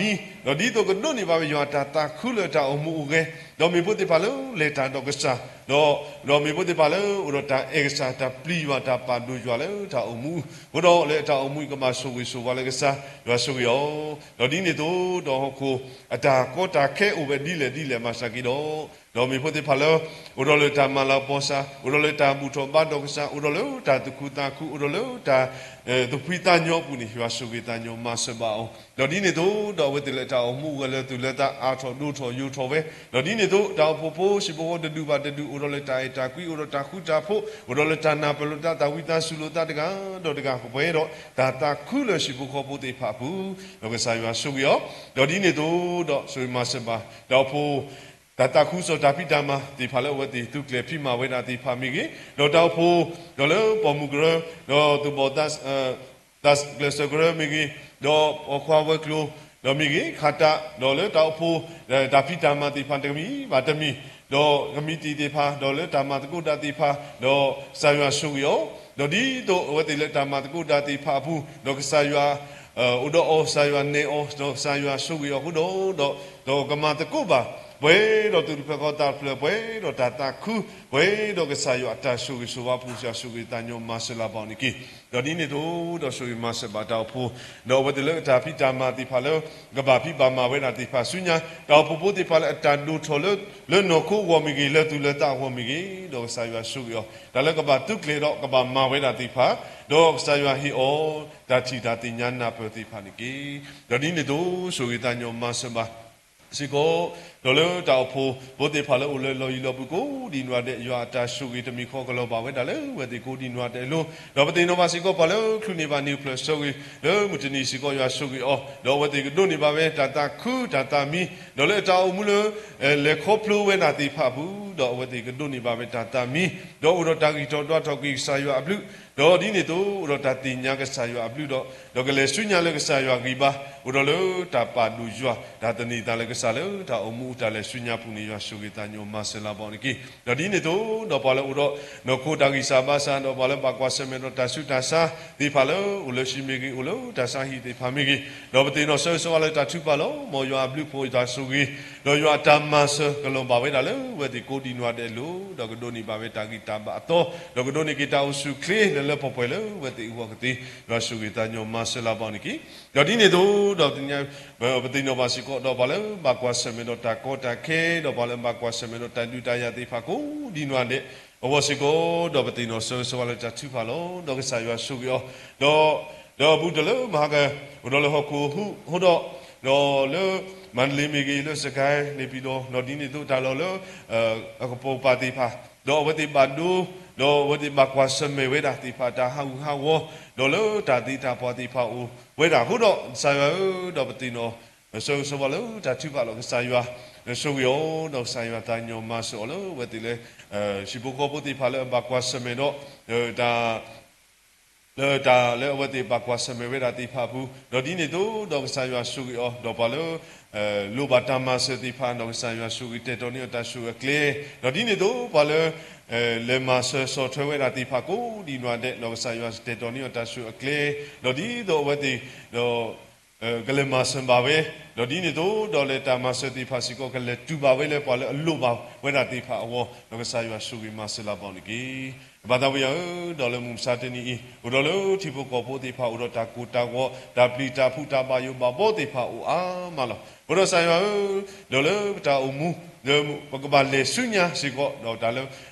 မံ, ဒီးဒ်သိးကဒိးန့ၢ်ဘၣ်ဝဲယွၤတၢ်သးခုလၢတၢ်အိၣ်မူအိၣ်ဂဲၤ, ဒီးမ့ၢ်ဖိသ့ၣ်တဖၣ်လၢလဲၤတၢ်ဒီးကစၢ်, ဒီး, ဒီးမ့ၢ်ဖိသ့ၣ်တဖၣ်လၢအိၣ်ဒီးတၢ်အဲၣ်ကစၢ် တၢ်ပျံၤယွၤ တၢ်ပာ်ဒိၣ်ယွၤလၢတၢ်အိၣ်မူ, အဃိဒီးလၢတၢ်အိၣ်မူအံၤကဘၣ်ဆိၣ်ဂ့ၤဆိၣ်ဝါလၢကစၢ်, ယွၤဆိၣ်ဂ့ၤအီၤ, ဒီးဒ်န့ၣ်အသိး ဒီးဟီၣ်ခိၣ်အတၢ်ကီတၢ်ခဲအိၣ်ဝဲဒ်လဲၣ်ဒ်လဲၣ်မၤစၢၤက့ၤဒီး, ဒီးမ့ၢ်ဖိသ့ၣ်တဖၣ်လၢ အိၣ်ဒီးလၢတၢ်မၤလၤကပီၤကစၢ်, အိၣ်ဒီးလၢတၢ်ဘူၣ်ထီၣ်ဘါထီၣ်ကစၢ်, အိၣ်ဒီးလၢတၢ်သူၣ်ခုသးခု, အိၣ်ဒီးလၢတၢ် သူၣ်ဖှံသးညီအပူၤန့ၣ် ယွၤဆိၣ်ဂ့ၤသးညီမၤစၢၤဘၣ်အီၤ, ဒီးဒ်န့ၣ်အသိး ဒီးအဝဲသ့ၣ်လၢတၢ်အိၣ်မူအိၣ်ဂဲၤလၢသူၣ်လၢသးအါထီၣ်ဒိၣ်ထီၣ်ယိာ်ထီၣ်ဝဲ, ဒီးဒ်န့ၣ်အသိး တၢ်အိၣ်ဖှိၣ်ဖိဟံၣ်ဖိဃီဖိတဒူၣ်ဘၣ်တဒူၣ် အိၣ်ဒီးလၢတၢ်အဲၣ်တၢ်ကွံ, အိၣ်ဒီးတၢ်ဃူတၢ်ဖိး, အိၣ်ဒီးလၢတၢ်နၢ်ပၢၢ်လိာ်သး တၢ်ဝံသးစူၤလိာ်သးတဂၤဒီးတဂၤ ကပှဲၤဒီး တၢ်သးခုလၢဟံၣ်ဖိဃီဖိသ့ၣ်တဖၣ်အပူၤ, ဒီးကစၢ်ယွၤဆိၣ်ဂ့ၤအီၤ, ဒီးဒ်န့ၣ်အသိး ဒီးဆိၣ်ဂ့ၤမၤစၢၤဘၣ် တၢ်အိၣ်ဖှိၣ် တၢ်သးခုစီၤတၢ်ဖံးတၢ်မၤသ့ၣ်တဖၣ်လၢအဝဲသ့ၣ်သူၣ်ကျဲၤဖံးမၤဝဲဒၣ်သ့ၣ်တဖၣ်မ့ၢ်ဂ့ၤ, ဒီးတၢ်အိၣ်ဖှိၣ်, ဒီးလၢပိာ်မုၣ်ကရၢ, ဒီးသူၣ်ဘီၣ်သး တၢ်ကျဲးစၢးကရၢမ့ၢ်ဂ့ၤ, ဒီးပိာ်ခွါဝဲၤကျိၤ, ဒီးမ့ၢ်ဂ့ၤ, ခးတၢ်, ဒီးလၢတၢ်အိၣ်ဖှိၣ်, တၢ်ဖံးတၢ်မၤသ့ၣ်တဖၣ်တမံၤဘၣ်တမံၤ, ဒီးကမံးတံာ်သ့ၣ်တဖၣ်, ဒီးလၢတၢ်မၤသကိးတၢ်သ့ၣ်တဖၣ်, ဒီးကစၢ်ယွၤဆိၣ်ဂ့ၤအီၤ, ဒီးဒ်သိးအဝဲသ့ၣ်လၢတၢ်မၤသကိးတၢ်သ့ၣ်တဖၣ်အပူၤ, ဒီးကစၢ်ယွၤ အိၣ်ဒီးအီၤ, ကစၢ်ယွၤနဲၣ်အီၤ, ဒီးကစၢ်ယွၤဆိၣ်ဂ့ၤအီၤအဃိဒီး, ဒီး ဒီးကမၤသကိးဘၣ် ပှဲၤဒီးသူၣ်တဖျၢၣ်သးတဖျၢၣ်, ပှဲၤဒီးတၢ်သးခု, ပှဲၤဒီးကစၢ်ယွၤအတၢ်ဆိၣ်ဂ့ၤဆိၣ်ဝါအပူၤ, ကစၢ်ယွၤဆိၣ်ဂ့ၤသးညီမၤစၢၤလၢပှၤန့ၣ်တက့ၢ်. ဒီးဒ်န့ၣ်အသိးဒီးဆိၣ်ဂ့ၤမၤစၢၤဘၣ်တၢ်အိၣ်ဖှိၣ်, ဒီးအဝဲသ့ၣ်လၢအတၢ်ဖံးတၢ်မၤသ့ၣ်တဖၣ်လၢ ကဘၣ်ဖံးဘၣ်မၤဝဲဒၣ်သ့ၣ်တဖၣ်ဆူညါ, တၢ်အိၣ်ဖှိၣ်ဖိသ့ၣ်တဖၣ်လၢအတၢ်ဒိၣ်ထီၣ်လၢ လၢနီၢ်ခိအဂီၢ်မ့ၢ်ဂ့ၤ, လၢသူၣ်လၢသးအဂီၢ်မ့ၢ်ဂ့ၤ, ဒီးကစၢ်ယွၤဆိၣ်ဂ့ၤအီၤ, တၢ်လၢကဘၣ်သူၣ်ကျဲၤဒီးကဘၣ်မၤဝဲဒၣ်သ့ၣ်တဖၣ်, ဒီးကစၢ်ယွၤဟ့ၣ်အီၤ တၢ်ထံၣ်တၢ်သ့ၣ်ညါနၢ်ပၢၢ်သ့ၣ်တဖၣ်န့ၣ်တက့ၢ်. ဒီးဒ်န့ၣ်အသိးဆိၣ်ဂ့ၤသးညီမၤစၢၤဘၣ် စ့ၢ်ကီး, ဒီးလၢတၢ်အိၣ်ဖှိၣ်ဖိသ့ၣ်တဖၣ်လၢအိၣ်လၢလီၢ်ယံၤလီၢ်ဘူးကိးဒံးနီၢ်ဒဲး, ယွၤအတၢ်ဆိၣ်ဂ့ၤတမံၤဃီကလီၤဘၣ်ဝဲဒၣ်လၢအဝဲသ့ၣ်ကိးဒံးနီၢ်ဒဲးအလိၤ, ဒီးပသ့ၣ်နီၣ်ဘၣ်စ့ၢ်ကီးပှၤလၢချုးန့ၢ်ဘၣ်န့ၣ် ဖျၢၣ်ဆၢဂ့ၤလၢမုၢ်တနံၤစ့ၢ်ကီးယွၤဆိၣ်ဂ့ၤအီၤ, ဒီးအဝဲသ့ၣ်ကဒိးန့ၢ်ဘၣ်ဝဲတၢ်သးခုတၢ်သးမံ, ဒီးလၢတၢ်အိၣ်မူလၢ လဲၤခီဖျိဝဲဒၣ်သ့ၣ်တဖၣ်အပူၤ, ဒီးအဝဲသ့ၣ်ကဒိးန့ၢ်ဘၣ်ဝဲတၢ်သးမံ, ဒီးအိၣ်ဒီးတၢ်ဂံၢ်ထီၣ်ဒွးထီၣ်က့ၤကစၢ်ယွၤအဘျုး, ဒီးဒ်န့ၣ်အသိးအိၣ်ဒီးတၢ်သ့ၣ်ညါကစၢ်ယွၤအဘျုးဒီး, ဒီးကလဲၤဆူညါလၢကစၢ်ယွၤဂံၢ်ဘါ, အိၣ်ဒီးလၢတၢ်ပာ်ဒိၣ်ယွၤ, တၢ်သန့ၤသးလၢကစၢ်လၢတၢ်အိၣ်မူအတၢ်လဲၤဆူညါပူၤန့ၣ် ယွၤဆိၣ်ဂ့ၤသးညီမၤစၢၤလၢပှၤန့ၣ်တက့ၢ်. ဒီးဒ်န့ၣ်အသိးဒီးပှၤလၢအိၣ်ဒီးနီၢ်ခိတၢ်ဂံၢ်စၢ်ဘါစၢ်, ဒီးပှၤလၢဘၣ်ကွၢ်ဆၢၣ်မဲာ်ဒီးတၢ်ဆူးတၢ်ဆါသ့ၣ်တဖၣ်လၢ အိၣ်လၢဟံၣ်မ့ၢ်ဂ့ၤ, အိၣ်လၢတၢ်ဆါဟံၣ်သ့ၣ်တဖၣ်မ့ၢ်ဂ့ၤ, ဒီးပသ့ၣ်နီၣ်ဆိၣ်ဂ့ၤဆိၣ်ဝါလၢတၢ်ထုကဖၣ်လီၤ. မ်ယွၤအဘျုးအဖှိၣ်အတၢ်ဆိၣ်ဂ့ၤ, ဒီးယွၤအတၢ်မၤစၢၤကလီၤဘၣ်ဝဲဒၣ်လၢအဝဲသ့ၣ်ကိးဒံးနီၢ်ဒဲးအလိၤ, ဒီးကဒိးန့ၢ်ဘၣ်ဝဲတၢ်ဂံၢ်တၢ်ဘါအသီ, ဒီးကဒိးန့ၢ်က့ၤတၢ်အိၣ်ဆူၣ်အိၣ်ချ့လၢလၢပှဲၤပှဲၤလၢအဝဲသ့ၣ်အဂီၢ်ကသ့, ယွၤဆိၣ်ဂ့ၤသးညီမၤစၢၤလၢပှၤန့ၣ်တက့ၢ်. ဒီးဒ်န့ၣ်အသိးဒီး ပသ့ၣ်နီၣ်ဘၣ်စ့ၢ်ကီးဒီးပှၤလၢဘၣ်ကွၢ်ဆၢၣ်မဲာ်ဒီးတၢ်ကီတၢ်ခဲ, ဒီးပှၤလၢဘၣ်ကွၢ်ဆၢၣ်မဲာ်ဒီးတၢ်ဒုးတၢ်ယၤသ့ၣ်တဖၣ်ကိးဒံးနီၢ်ဒဲးအဂီၢ်စ့ၢ်ကီး, ဒီးပသ့ၣ်နီၣ်ဆိၣ်ဂ့ၤဆိၣ်ဝါလၢတၢ်ထုကဖၣ်လီၤ. ဒီးကစၢ်ယွၤဆိၣ်ဂ့ၤအီၤ, ဒီး ဒီးအဘူးတလၢမဟါက အိၣ်ဒီးလၢဟီၣ်ခိၣ်ဟူးဒီး, ဒီးလၢ မန္တလေးမ့ၢ်ဂ့ၤ, လၢစကဲ, န့ၣ်ပံၤဒီး, ဒီးဒ်န့ၣ်အသိးတၢ်လီၢ်လၢ အကပိာ်ကပၤသ့ၣ်တဖၣ်, ဒီးအဝဲသ့ၣ်ဘၣ်ဒိ, ဒီးအဝဲသ့ၣ်ဘၣ်ကွၢ်ဆၢၣ်မဲာ်ဝဲဒၣ်သ့ၣ်တဖၣ်တၢ်ဟးဂူာ်ဟးဂီၤ, ဒီးလၢတၢ်သ့တၢ်ပှၢ်သ့ၣ်တဖၣ်အိၣ်ဝဲဒၣ်အဃိဒီး ကစၢ်ယွၤဧၢ, ဒီးပသ့ၣ်နီၣ် ဆိၣ်ဂ့ၤဆိၣ်ဝါလၢတၢ်ထုကဖၣ်လီၤ. ကစၢ်ယွၤဆိၣ်ဂ့ၤအီၤ, ဒီးကစၢ်ယွၤသးညီမၤစၢၤအီၤလၢအဝဲသ့ၣ်လၢ ဟံၣ်ဖိဃီဖိသ့ၣ်တဖၣ်လၢအဘၣ်ကွၢ်ဆၢၣ်မဲာ်ဒီး တၢ် လၢတၢ်လၢအဝဲသ့ၣ်ဘၣ်ကွၢ်ဆၢၣ်မဲာ်ဝဲဒၣ်သ့ၣ်တဖၣ်အပူၤ, ဒီးဒ်န့ၣ်အသိးဒီးကစၢ်ယွၤဆိၣ်ဂ့ၤအီၤ, ဒီးပှၤလၢ လိၣ်ဘၣ်တၢ်မၤစၢၤသ့ၣ်တဖၣ်, ဒီးကစၢ်ယွၤဆိၣ်ဂ့ၤတဲာ်တီၤန့ၢ်အီၤတၢ်ဆိၣ်အကျဲ, ဒီးဒ်န့ၣ်အသိးပှၤလၢ လဲၤမၤစၢၤဆီၣ်ထွဲဝဲဒၣ်သ့ၣ်တဖၣ်ကိးဒံးနီၢ်ဒဲး, ဒီးကစၢ်ယွၤတဲာ်တီၤန့ၢ်အီၤတၢ်ဆိၣ်အကျဲ, ဒီးဒ်သိးအဝဲသ့ၣ် ဒီး ကလဲၤမၤစၢၤဘၣ်ဝဲ, ဒီးဒ်န့ၣ်အသိးဒီးလၢတၢ်မၤစၢၤသ့ၣ်တဖၣ်စ့ၢ်ကီး ကလဲၤတုၤဘၣ်ဝဲလၢပှၤလၢအလိၣ်ဘၣ်ဝဲဒၣ်သ့ၣ်တဖၣ်အဂီၢ်, ဒီးကစၢ်ယွၤဆိၣ်ဂ့ၤမၤစၢၤလၢပှၤန့ၣ်တက့ၢ်. ပဘၣ်သးဝံၣ်ယၤဧၢ, ဒီးလၢမုၢ်မဆါတနံၤအံၤ အိၣ်ဒီးလၢထံဖိကီၢ်ဖိသ့ၣ်တဖၣ် အိၣ်ဒီးတၢ်ကိၢ်တၢ်ဂီၤ, တၢ်ပျံၤတၢ်ဖုးတၢ်ဘၣ်ယိၣ်ဘၣ်ဘီသ့ၣ်တဖၣ်အိၣ်အါမးလီၤ. အဃိဒီးကစၢ်ယွၤဧၢ, ဒီးလၢပတၢ်အိၣ်မူ လၢပကဘၣ်လဲၤဆူညါစ့ၢ်ကီး ဒီးတၢ်လၢ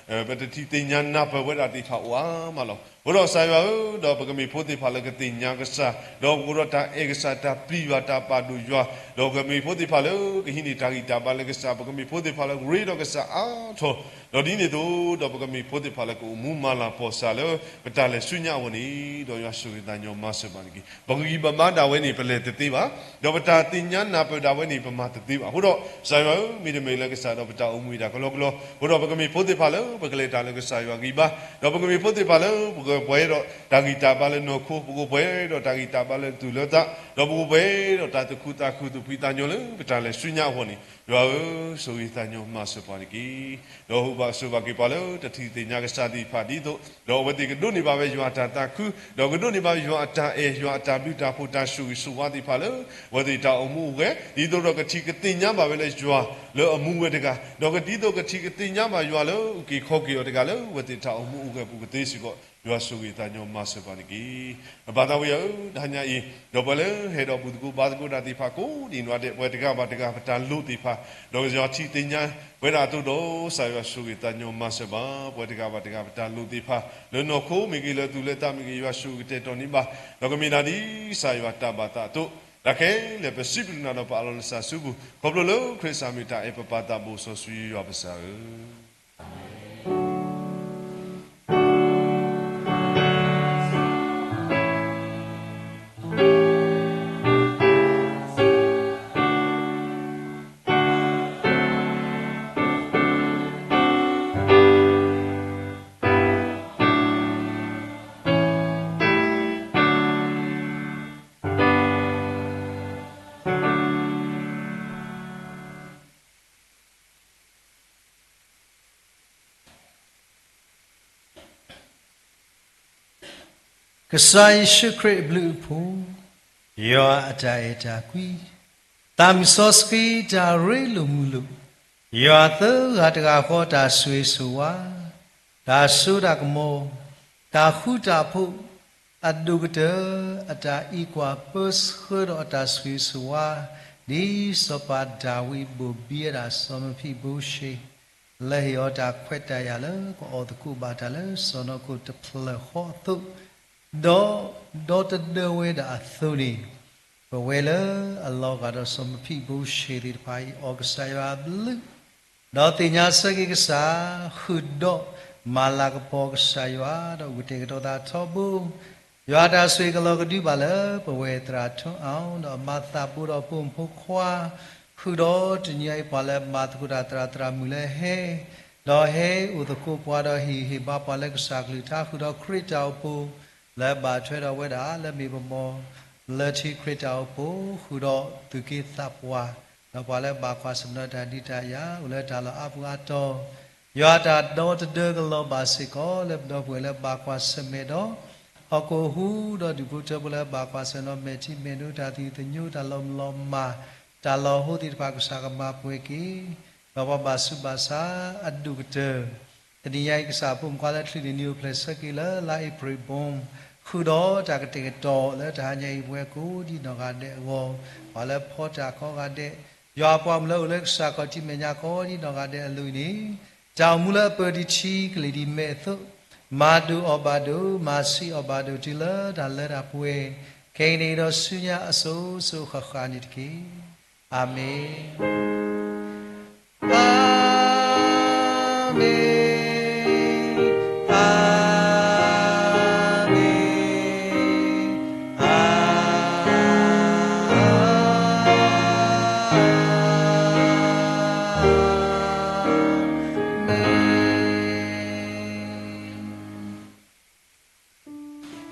ပတထံၣ်သ့ၣ်ညါနၢ်ပၢၢ်ဝဲဒၣ်သ့ၣ်တဖၣ်အိၣ်အါမးလီၤ. အဃိဒီးကစၢ်ယွၤဧၢ, ဒီးပကမ့ၢ်ဖိသ့ၣ်တဖၣ်လၢကသ့ၣ်ညါကစၢ်, ဒီးပကအိၣ်ဒီးတၢ်အဲၣ်ကစၢ်, တၢ်ပျံၤယွၤ, တၢ်ပာ်ဒိၣ်ယွၤ, ဒီးပကမ့ၢ်ဖိသ့ၣ်တဖၣ်လၢကဟံးန့ၢ်တၢ်ဂံၢ်တၢ်ဘါလၢကစၢ်, ပကမ့ၢ်ဖိသ့ၣ်တဖၣ်လၢကရ့ဒီးကစၢ်အါထီၣ်, ဒီးဒ်န့ၣ်အသိး ဒီးပကမ့ၢ်ဖိသ့ၣ်တဖၣ်လၢကအိၣ်မူမၤလၤကပီၤကစၢ်လၢ ပတၢ်လဲၤဆူညါအဂီၢ်န့ၣ်, ဒီးယွၤဆိၣ်ဂ့ၤသးညီမၤစၢၤပှၤန့ၣ်တက့ၢ်. ပဂံၢ်ပဘါဒၣ်ဝဲန့ၣ် ပလဲၤတသ့ဘၣ်, ဒီးပတၢ်သ့ၣ်ညါနၢ်ပၢၢ်ဒၣ်ဝဲန့ၣ် ပမၤတသ့ဘၣ်. အဃိဒီးကစၢ်ယွၤဧၢ, မ့တမ့ၢ်လၢကစၢ်ဒီးပတၢ်အိၣ်မူဝဲဒၣ်ကလီကလီ, အဃိဒီးပကမ့ၢ်ဖိသ့ၣ်တဖၣ်လၢ ပကလဲၤတၢ်လၢကစၢ်ယွၤဂံၢ်ဘါ, ဒီးပကမ့ၢ်ဖိသ့ၣ်တဖၣ်လၢ ပကပှဲၤဒီးတၢ်ဂံၢ်တၢ်ဘါလၢနီၢ်ခိ, ပကပှဲၤဒီးတၢ်ဂံၢ်တၢ်ဘါလၢသူၣ်လၢသး, ဒီးပကပှဲၤဒီးတၢ်သူၣ်ခုသးခုသူၣ်ဖှံသးညီလၢပတၢ်လဲၤဆူညါအဂီၢ်န့ၣ်, ယွၤဧၢ, ဆိၣ်ဂ့ၤသးညီမၤစၢၤပှၤန့ၣ်တက့ၢ်. ဒီးဟူးဘၣ်ဆိၣ်ဘၣ်က့ၤပှၤလၢတထံၣ်သ့ၣ်ညါကစၢ်သ့ၣ်တဖၣ်ဒ်သိး, ဒီးအဝဲသ့ၣ်ကဒိးန့ၢ်ဘၣ်ဝဲယွၤအတၢ်သးခု, ဒီးကဒိးန့ၢ်ဘၣ်ယွၤအတၢ်အဲၣ်, ယွၤအတၢ်ဘျုးတၢ်ဖှိၣ်တၢ်ဆိၣ်ဂ့ၤဆိၣ်ဝါသ့ၣ်တဖၣ်လၢ အဝဲသ့ၣ်တၢ်အိၣ်မူအိၣ်ဂဲၤ, ဒ်သိးဒီးကထံၣ်ကသ့ၣ်ညါဘၣ်ဝဲလၢယွၤလၢအမူဝဲတဂၤ, ဒီးကဒ်သိးကထံၣ်ကသ့ၣ်ညါဘၣ်ယွၤလၢအုၣ်က့ၤခီၣ်က့ၤအီၤတဂၤလၢ အဝဲသ့ၣ်တၢ်အိၣ်မူအိၣ်ဂဲၤပူၤကသ့စ့ၢ်ကီး, ယွၤဆိၣ်ဂ့ၤသးညီမၤစၢၤပှၤန့ၣ်တက့ၢ်. ပဘၣ်သးဝံၣ်ယၤဧၢ, တဟါညါအံၤ, ဒီးပှၤလၢဟဲဒီးဘူၣ်သကိးဘါသကိးတၢ်သ့ၣ်တဖၣ်ကိးဒံးနီၢ်ဒဲး, ပှၤတဂၤဘၣ်တဂၤပတၢ်လိၣ်သ့ၣ်တဖၣ်, ဒီးယွၤထံၣ်သ့ၣ်ညါဝဲဒၣ်အသိးဒီး ကစၢ်ယွၤဆိၣ်ဂ့ၤသးညီမၤစၢၤဘၣ်, ပှၤတဂၤဘၣ်တဂၤပတၢ်လိၣ်သ့ၣ်တဖၣ်, လၢနီၢ်ခိမ့ၢ်ဂ့ၤ, လၢသူၣ်လၢသးမ့ၢ်ဂ့ၤ, ယွၤဆိၣ်ဂ့ၤကတဲာ်တီၤန့ၢ်ဘၣ်, ဒီးကမ့ၢ်ဒၣ်ဒ်ကစၢ်ယွၤတၢ်ဘၣ်သးအသိး, တၢ်ခဲလၢာ်ပစံးဘျုးနၤဒီးပအးလီၤနသးဆူပူၤ, ခီဖျိလၢခရံာ်ကစၢ်မ့ၢ်တၢ်အဲၣ်ပပၢ်သးဘိစီဆှံယွၤပစၢ်ဧၢ. ကစၢ်ယ့ၣ်ၡူးခရံာ်အဘျုးအဖှိၣ်, ယွၤအတၢ်အဲၣ်တၢ်ကွံ, သးမုၢ်စီဆှံတၢ်ရ့လိာ်မုာ်လိာ်, ယွၤသၢဂၤတဂၤဃီတၢ်ဆိၣ်ဂ့ၤဆိၣ်ဝါ, တၢ်စိတၢ်ကမီၤ, တၢ်ဃူတၢ်ဖိး, အဒိၣ်ကတၢၢ် အတၢ်အံးကွၢ်ပၢဆှၢဒီးအတၢ်ဆိၣ်ဂ့ၤဆိၣ်ဝါ, ဒ်စီၤပၤဒၤဝံးဘိၣ်ဘံဝဲဒၣ်စီၤမဖံးဘိၣ်ၡ့ၣ် လၢဟ့ၣ်အီၤတၢ်ခွဲးတၢ်ယာ်လၢ ကအီၣ်သကိးဘၣ်တၢ်လၢစီၢ်နီၤခိၣ်တဖျၢၣ်ဃီအသိး, ဒီးဒီတဒၢဝဲဒၣ်အသိးန့ၣ်, ပဝဲလၢအလီၤဂာ်ဒီးစီၤမဖံးဘိၣ်ၡ့ၣ်သ့ၣ်တဖၣ်အံၤ အီၣ်ကစၢ်ယွၤအဘျုး, ဒီးသ့ၣ်ညါဆၢက့ၤကစၢ်, ဃုာ်ဒီးမၤလၤကပီၤကစၢ်ယွၤ ဒီးအိၣ်ကတဲာ်ကတီၤသးထီဘိ, ယွၤတၢ်ဆိၣ်ဂ့ၤကလီၤကဒုဘၣ်လၢပဝဲသရၣ်ထၢအီၤ, ဒီးမၤသးဘိဒီးပိာ်မုၣ်ဖိခွါ, ဃုာ်ဒီးတနံၤအံၤပှၤလၢမၤသကိးတၢ်သရၣ်သရၣ်မုၣ်လၢဟဲ, ဒီးဟဲအိၣ်သကိးပှၤဒီးဟ့ၣ်ဂံၢ်ဟ့ၣ်ဘါပှၤလၢကစၢ်ကလုၢ်ကထါ ဃုာ်ဒီးခရံာ်တၢ်အိၣ်ဖှိၣ်, လၢဘၣ်ထွဲဒီးဝဲဒၣ်လၢမ့ၢ်ပမီၤ လၢထံခရံာ်တၢ်အိၣ်ဖှိၣ် ဃုာ်ဒီးသူၣ်က့သးပှၢ်, ဒီးပှၤလၢဘၣ်ကွၢ်ဆၢၣ်မဲာ်ဒီးတၢ်ဒုးတၢ်ယၤ အိၣ်လၢတၢ်လီၢ်အါပူၤအါတီၤ, ယွၤတၢ်ဒီတဒၢကလီၤဘၣ်စ့ၢ်ကီး လၢပဒီပုၢ်ဝဲၢ်လၢဘၣ်ကွၢ်ဆၢၣ်မဲာ်ဒီး ဟီၣ်ခိၣ်ဟူးဒီးဒူၣ်ဖိထၢဖိလၢဘၣ်ကွၢ်ဆၢၣ်မဲာ်ဒီးမဲာ်ထံမဲာ်နိ တၢ်သယုၢ်သညိတၢ်လီၤမုၢ်လီၤမၢ် တၢ်လီၤဟိသ့ၣ်တဖၣ်ကစၢ်ကမၤပှဲၤက့ၤ, ဒီးပှၤဘၣ်ဆူးဘၣ်ဆါအဒိၣ်ကတၢၢ် တနံၤညါအံၤ ကစၢ်အဖိမုၣ်ခွါလၢချုးန့ၣ် နံၤအိၣ်ဖျဲၣ်ဆၢက့ၤလၢလါအ့ဖြ့ၣ်ဘီ, ဃုာ်ဒီးတၢ်ကတဲာ်ကတီၤလၢတဟါညါအံၤ ပဝဲကိးဒံနီၢ်ဂၤဒဲးအဂီၢ်, ပှၤလၢဖီတၢ်ကိးဂၤဒဲး, ယွၤအပှၤမုၣ်လၢအိၣ်လၢကစၢ်ခီၣ်ထံးမဲာ်ညါကိးဒံနီၢ်ဂၤဒဲးအလိၤန့ၣ်, တၢ်အိၣ်မူလၢအပၢၢ်ဒံးထံကလံၤဒံးမဲာ်အသိး, မၤဒိၣ်အီၣ်ဘၣ်ဒိၣ်, မၤဆံးအီၣ်ဘၣ်ဒိၣ်တုၤလၢတၢ်လၢတၢ်ပှဲၤ, ခဲအံၤန့ၣ်ဒီးဆူညါအစိၤစိၤဃၣ်ဃၣ်န့ၣ်တက့ၢ်. အၤမ့ၣ်, အၤမ့ၣ်, အၤမ့ၣ်, အၤမ့ၣ်.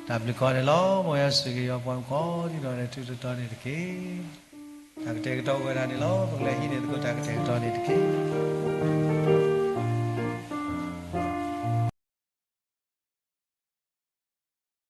တၢ်ဘျုးကိးဂၤဒဲးလီၤ. မ်ယွၤဆိၣ်ဂ့ၤယွၤပှၤကိးဒံနီၢ်ဂၤဒဲးထူးထူးတီၤတီၤန့ၣ်တက့ၢ်. တၢ်ကတဲာ်ကတီၤအိၣ်ဝဲဒၣ်န့ၣ်လီၤ. ပကလဲၤဟံးန့ၢ်သကိးတၢ်ကတဲာ်ကတီၤန့ၣ်တက့ၢ်.